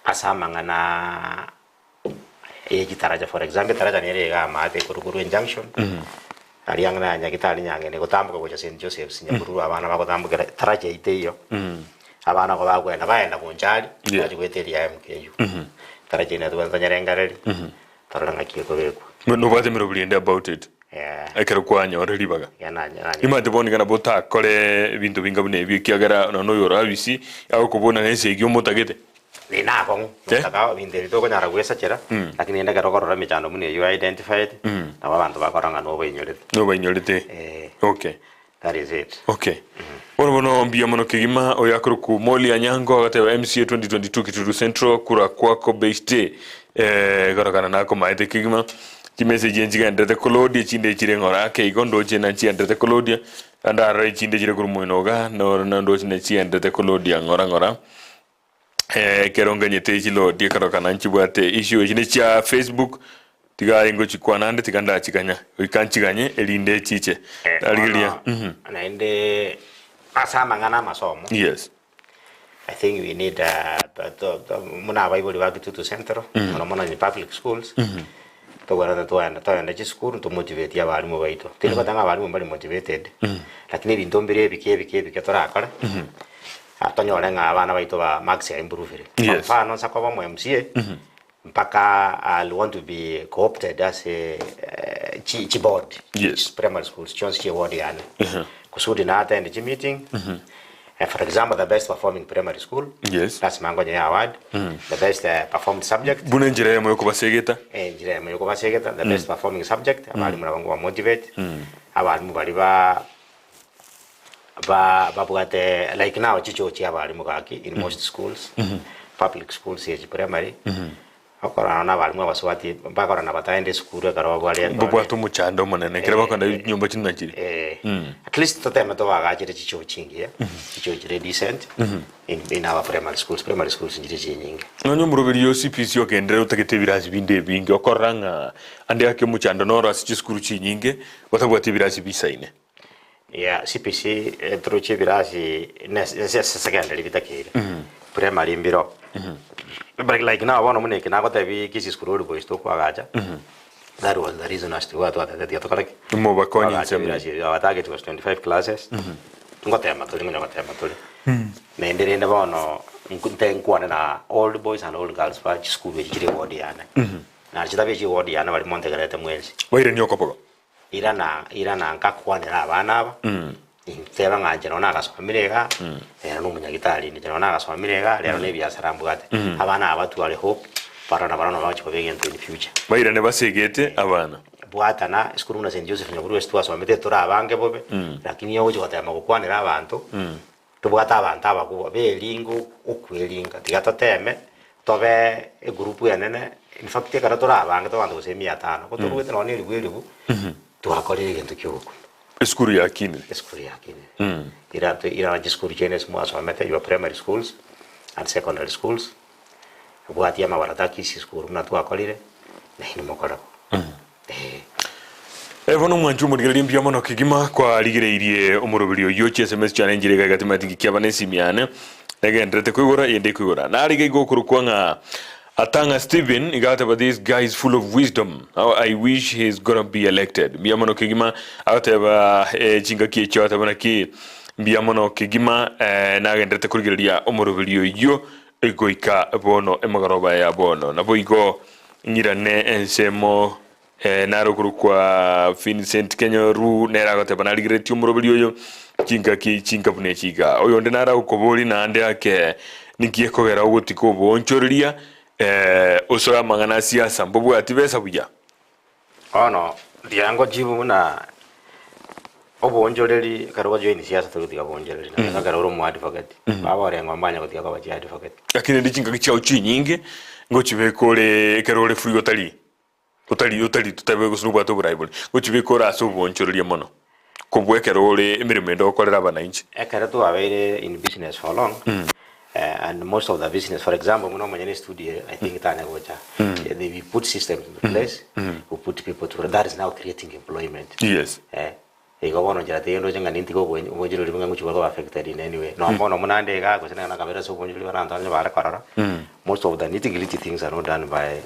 ase amang'ana ye chitaracha for example etaracha nere iga amaate korwa korwa ejunction aria ang'e na Nyagetari Nyang'eni gotamboka gocha St Joseph's Nyabururu abana bagotambokera etaracha yaito eyio abana nigo bakoenda baenda Bonchari Yeah. bachia goeta eria ya MKU. Etaracha eye natobwate tonyerengereria. Torore ng'aki ekobekwa. Nobwate emeroberi ende about it Eh, ekero kwanyora ribaga. iga na- na- Nimanyete bono iga nabo otakore ebinto binga buna ebio ekiagera nonya oyo ore abisi agokobuna na esegi omotagete. Ni nakong'u Eh? notaka ebinto ebi tokonyara gwesachera lakini rende ekero okorora emechando buna eyio identified nabo abanto bakorora ng'a nobainyorete. Nobainyorete. Eh. Okay. That is it. Okay. Bono bono mbuya mono kegima oyo akorokwa Molly Anyango agateba MCA 2022 Kitutu Central kura kwako best eh korokana nakomaete kegima chimessage nchigenderete kolodia echinde chire ng'ora ake igo ndoche na nchigenderete kolodia ndarora echinde chire korwa moino iga noro ndoche na chigenderete kolodia ng'ora ng'ora Ekero nganyete chilodi ekero kana nchibwate issue echi ne chia Facebook tiga aye ngochikwana ande tiga ndachiganya goika nchiganye erinde chiche Eh, narigeria bono, mhm naende ase amang'ana amasomo yes I think we need buna abaibori ba Kitutu Central mono mono in public schools togwenerete twaenda togende chisukuru tomotivate abalimu baito tindi goteba ng'a abalimu mbari motivated lakini ebinto mbire ebike ebike ebike torakore Tonyore ng'a abana baito ba marks ya improvire. Kwa Yes. mfano nsa koba omo MCA mpaka I'll want to be co-opted ase eh, chi, chi board Yes. primary schools chionsi chie ward yane kusudi na attend chi meeting. For example, the best performing primary school, Yes. lasima nkonye award, the best performed subject, Buna enchera eyemo yokobasegeta. Enchera eyemo yokobasegeta, the best performing subject, abalimu nabo nkobamotivate, abalimu baria ba ba babwate like now chichoo chia abalimu gaki in most schools, public schools echi primary, Okorora na abalimu abasubati bakorora bataende esukuru ekero babware Mbabwate omochando omonene ekero bakogenda chinyomba chinde nachire. Eh, at least toteme tobagachere chichoo chingiya, chichoo chire decent in, in our primary schools, primary schools nchire chinyinge. Nonya omoroberi o CPC ogenderere otagete ebirasi binde ebinge, okorora ng'a ande ake omochando noro ase chisukuru chinyinge batabwati ebirasi bisaine. Yeah, CPC eh, toroche ebirasi nes- ase ase secondary bitakeire primary mbiro but like now bono buna eke nagotebi Kisii School Old Boys tokoagacha that was the reason as to why twatebete tiga tokore ki Mobakonye Twagacha ensemo ebirasi ebio our target was 25 classes ngotema tore ngonya gotema tore naende rende bono nku- nte nkwane na old boys and old girls ba chisukuru echi chire eward yane na chitabe chie eward yane baria montegerete mwensi Bairanie okobogo. Irana, irana nkakwanera abana aba, inteba ng'a inche nonya nagasomire iga, rero na omonyagitari inde, inche nonya nagasomire iga, rero na ebiasara mbwate. Abana aba batware hope, barore nabarabwo nabo bagochia koba egento in future. Bairane basegete abana. Bwatana, esukuru buna St. Joseph Nyabururu ase twasomete tore abange bobe, lakini ogochia gotema gokwanera abanto, tobwate abanto abakubwa beringa okweringa, tiga toteme tobe egroup enene, in fact ekero tore abange tobe abanto gose mia tano, ko toruete nonye na eribu eribu, twakorire egento kia ogokumia. Esukuru yakinire. Esukuru yakinire. Ira ira chisukuru chiaino ase mwasomete, your primary schools and secondary schools, bwatia amabarata a Kisii school buna twakorire, nainwe mokore bo. Eh. Eh, bono omwanchi omorigereria mbuya mono kegima kwarigereirie omoroberi oyio chiSMS chiane nchire iga iga timanyeti nki kiaba nesimi yane negenderete koigora eyende ekoigora nare iga iga okorokwa ng'a Atang'a Stephen iga ateba this guy is full of wisdom how I wish he's gonna be elected mbuya mono kegima agoteba eh, chingaki echio agoteba naki mbuya mono kegima eh, nagenderete korigereria omoroberi oyio goika bono emogoroba ya bono naboigo Ng'irane ensemo nare okorokwa Vincent Kenyoru nere agoteba narigereretie omoroberi oyo chingaki chinka buna echi iga. Oyonde nare agokoboria naende ake ninki gekogera ogotika oboonchoreria osoe amang'ana a siasa mbobwati besa buya? Bono riria ngochibu buna oboonchoreri ekero ogojoin siasa tori gotiga boonchoreri naende ekero ore omoadvocate baba oreng'o mbanya gotiga koba chiadvocate. Lakini rende chingaki chiao chinyinge ngochibeka ore ekero ore free otari otari otari totabe gose nobwate oborai bore, ngochibeka ore ase oboonchoreria mono kobua ekero ore emeremo ende ogokorera abananchi. Ekero twabeire in business for long and most of the business for example buna omonyene estudio I think tanya gocha they we put systems in place we put people to that is now creating employment Yes. eh igo bono nchera teiyo ndoche ng'a nintige obonyi obonchoreri buna ngochi koba affected in any way nonya bono buna nde igaa gose nere nakabere ase obonchoreri abanto bande bare korora most of the nitty gritty things are not done by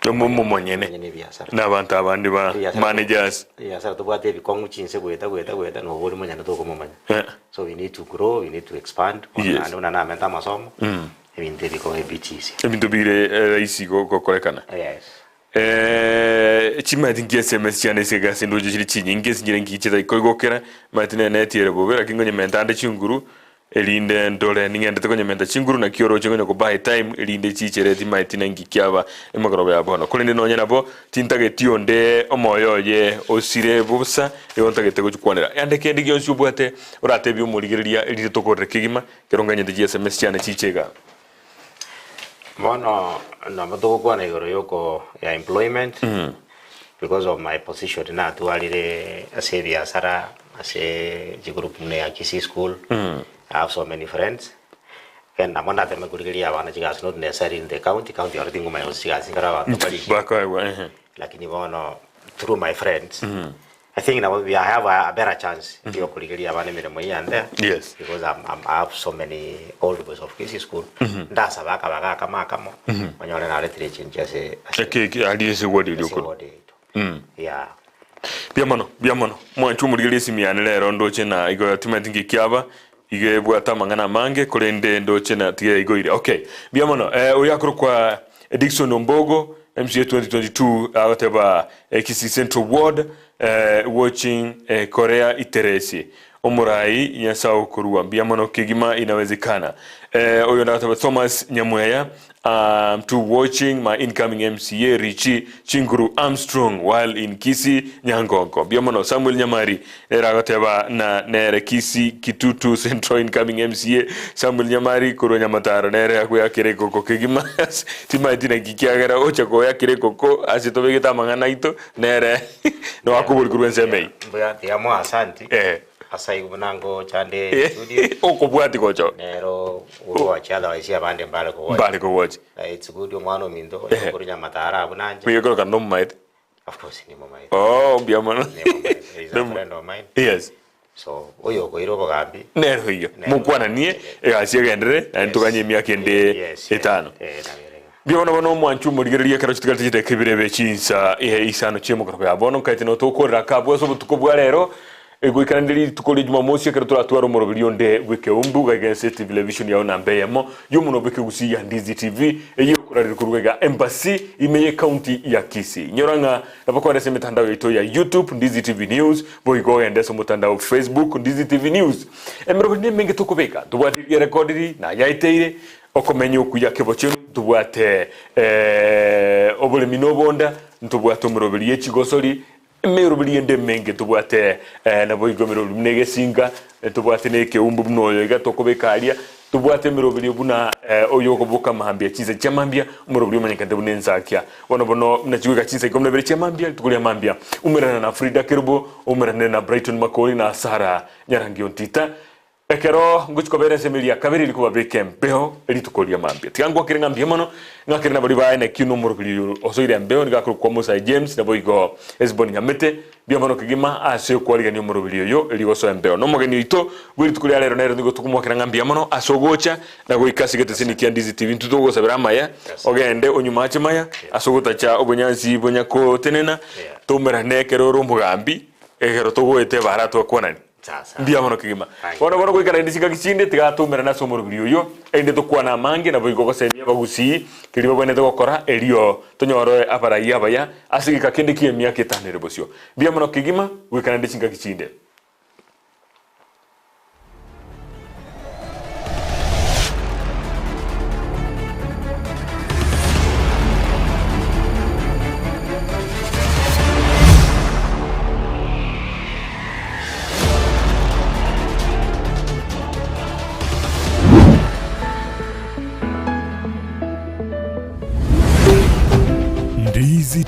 Omonyene omonyene ebiasara na abanto abande ba Ebiasara managers. ebiasara tobwate ebikong'u chinse goeta goeta goeta na obori monyene tokomomanya Eh. so we need to grow we need to expand bono Yes. naende buna namete amasomo ebinto ebi bikoba ebit easier. Ebinto bire rahisi gokorekana. Yes. Eh, chimanyeti nki SMS chiane ase egasi ndoche chire chinyinge nsinyire nki chitari koigokera, manyeti nere netiere bobe lakini ngonyementa ande chinguru Erinde ndore ning'endete konyementa chinguru, naki oroche konya kobaa etime, erinde chichere timaeti nenki kiaba emegoroba ya bono. Korende nonye nabo, tintageti onde omoyo oye osire bosa, nigo ntagete gochikwanera. Ande kende gionsi obwate oratebie omorigereria, erinde tokorere kegima, ekero nganyete chiSMS chiane chiche igaa. Bono nabo togokwana igoro yoko ya employment because of my position natwarire ase ebiasara ase chigroup buna ya Kisii school I have so many friends then nabo nateme korigereria abana chigasi not necessarily in the county, county oro tingomanya gose chigasi nkare abanto mbarigie Bakoegwa, ehe. lakini bono through my friends I think nabo I have a better chance yokorigeria abana emeremo eyande Yes. because I'm, I'm, I have so many old boys of Kisii school ndasaba akabaga akamo akamo onyore naretire echange ase ase Eke eke aria ase ward eria ase okoro. ward yaito yeah Mbuya mono, mbuya mono. Mwanche omorigereria esimi yane rero ndoche na igo timanyeti nki kiaba, igo ebwate amang'ana amange korende ndoche na tiga yaigoire. Okay, mbuya mono. Eh, oyo akorokwa Dickson Ombogo, MCA 2022 agoteba eh, Kisii Central Ward eh, watching eh, Korea Iteresi. Omorai Nyasae okorua mbuya mono kegima inawezekana. Eh, oyo ndagoteba Thomas Nyamweya um, to watching my incoming MCA Richie Chinguru Armstrong while in Kisii Nyangongo. Mbuya mono Samuel Nyamari nere agoteba na nere Kisii Kitutu Central incoming MCA Samuel Nyamari korwa Nyamataro nere agoyakera ekoko kegima timaeti naki kiagera ocha koyakera ekoko ase tobegete amang'ana aito nere noakobori korwa ensemo eyio. Mbuya mbuya mo asanti. Eh. Ase igo buna ngocha nde studio. Okobwati gocha oo. Nero ogocha otherwise abande mbare kogocha. Mbare kogocha. It's good omwana ominto oyo Ehe. korwa Nyamataro abwo nanche. Oyo korokana nomomaete? Of course nimomaete. Oh mbuya mono. Nimomaete. He is a friend of mine. Yes. So oyo okoira obogambi. Nero oyio. Nero. Mokwananie egasi egenderere naende toganye emiaka ende Yes, yes. etano. Eh, nabo ere iga. Mbuya bono bono omwanchi omorigereria ekero chitigarete chidakika ibere chinsa isano chi'emogoroba ya bono nkaete notokorera akabwo ase obotuko bwa rero Goikaranire rituko ria Jumamosi ekero toratware omoroberio onde bw'ekeumbu gaiga ense Television yao namba eyemo y'omonwa bw'ekegusii ya Ndizi TV eyio ekorarire korwa iga Embassy ime y'ecounty ya Kisii. Nyora ng'a nabo kogenda ase emetandao yaito ya YouTube Ndizi TV News boigo ogende ase omotandao Facebook Ndizi TV News. Emeroberio nemenge tokobeka ntobwate eria erekodiri nayaeteire okomenya okuya kebochenu ntobwate oboremi na obonda ntobwate omoroberio yechigosori Emeroberi ende emenge tobwate naboigo emeroberi buna egesinga, tobwate na ekeumbu buna oyo iga tokobeka aria, tobwate emeroberi buna oyo okoboka mambia chinsa chia mambia, omoroberi omanyekanete buna ensakia. Bono bono buna chigoika chinsa ikomi na ibere chia mambia, rituko ria mambia, umerana na Frida Kerubo, oumerane na Brighton Makori na Sarah Nyarangi Ontita. Ekero ngochia kobera ensemo eria ya kabere erio kobabeka embeo rituko ria mambia. Tiga ngwakere ng'a mbuya mono, ng'akere nabaria baye naki nomoroberi oyo osoire embeo nigo akorokwa Omosae James naboigo Hesbon Nyamete. Mbuya mono kegima ase okwarigania omoroberi oyo erio gosoa embeo. Nomogeni oito bwe rituko ria rero nere nigo tokomwakera ng'a mbuya mono ase ogocha na goika ase egeteseni kia Ndizi TV. Intwe togosabera amaya ogende onywe mache maya ase ogotacha obonyansi bonyakotenena toumerane ekero ore omogambi ekero togoeta ebara twakwanani. Mbuya mono kegima. Bono bono goika naende chingaki chinde tiga toumerane ase omorobiri oyio, erinde tokwane amange, naboigo gosemia abagusii keria babwenerete gokora, erio tonyore abarai abaya ase egeka kende ki'emiaka etano ere bosio. Mbuya mono kegima, goika naende chingaki chinde. Ndizi.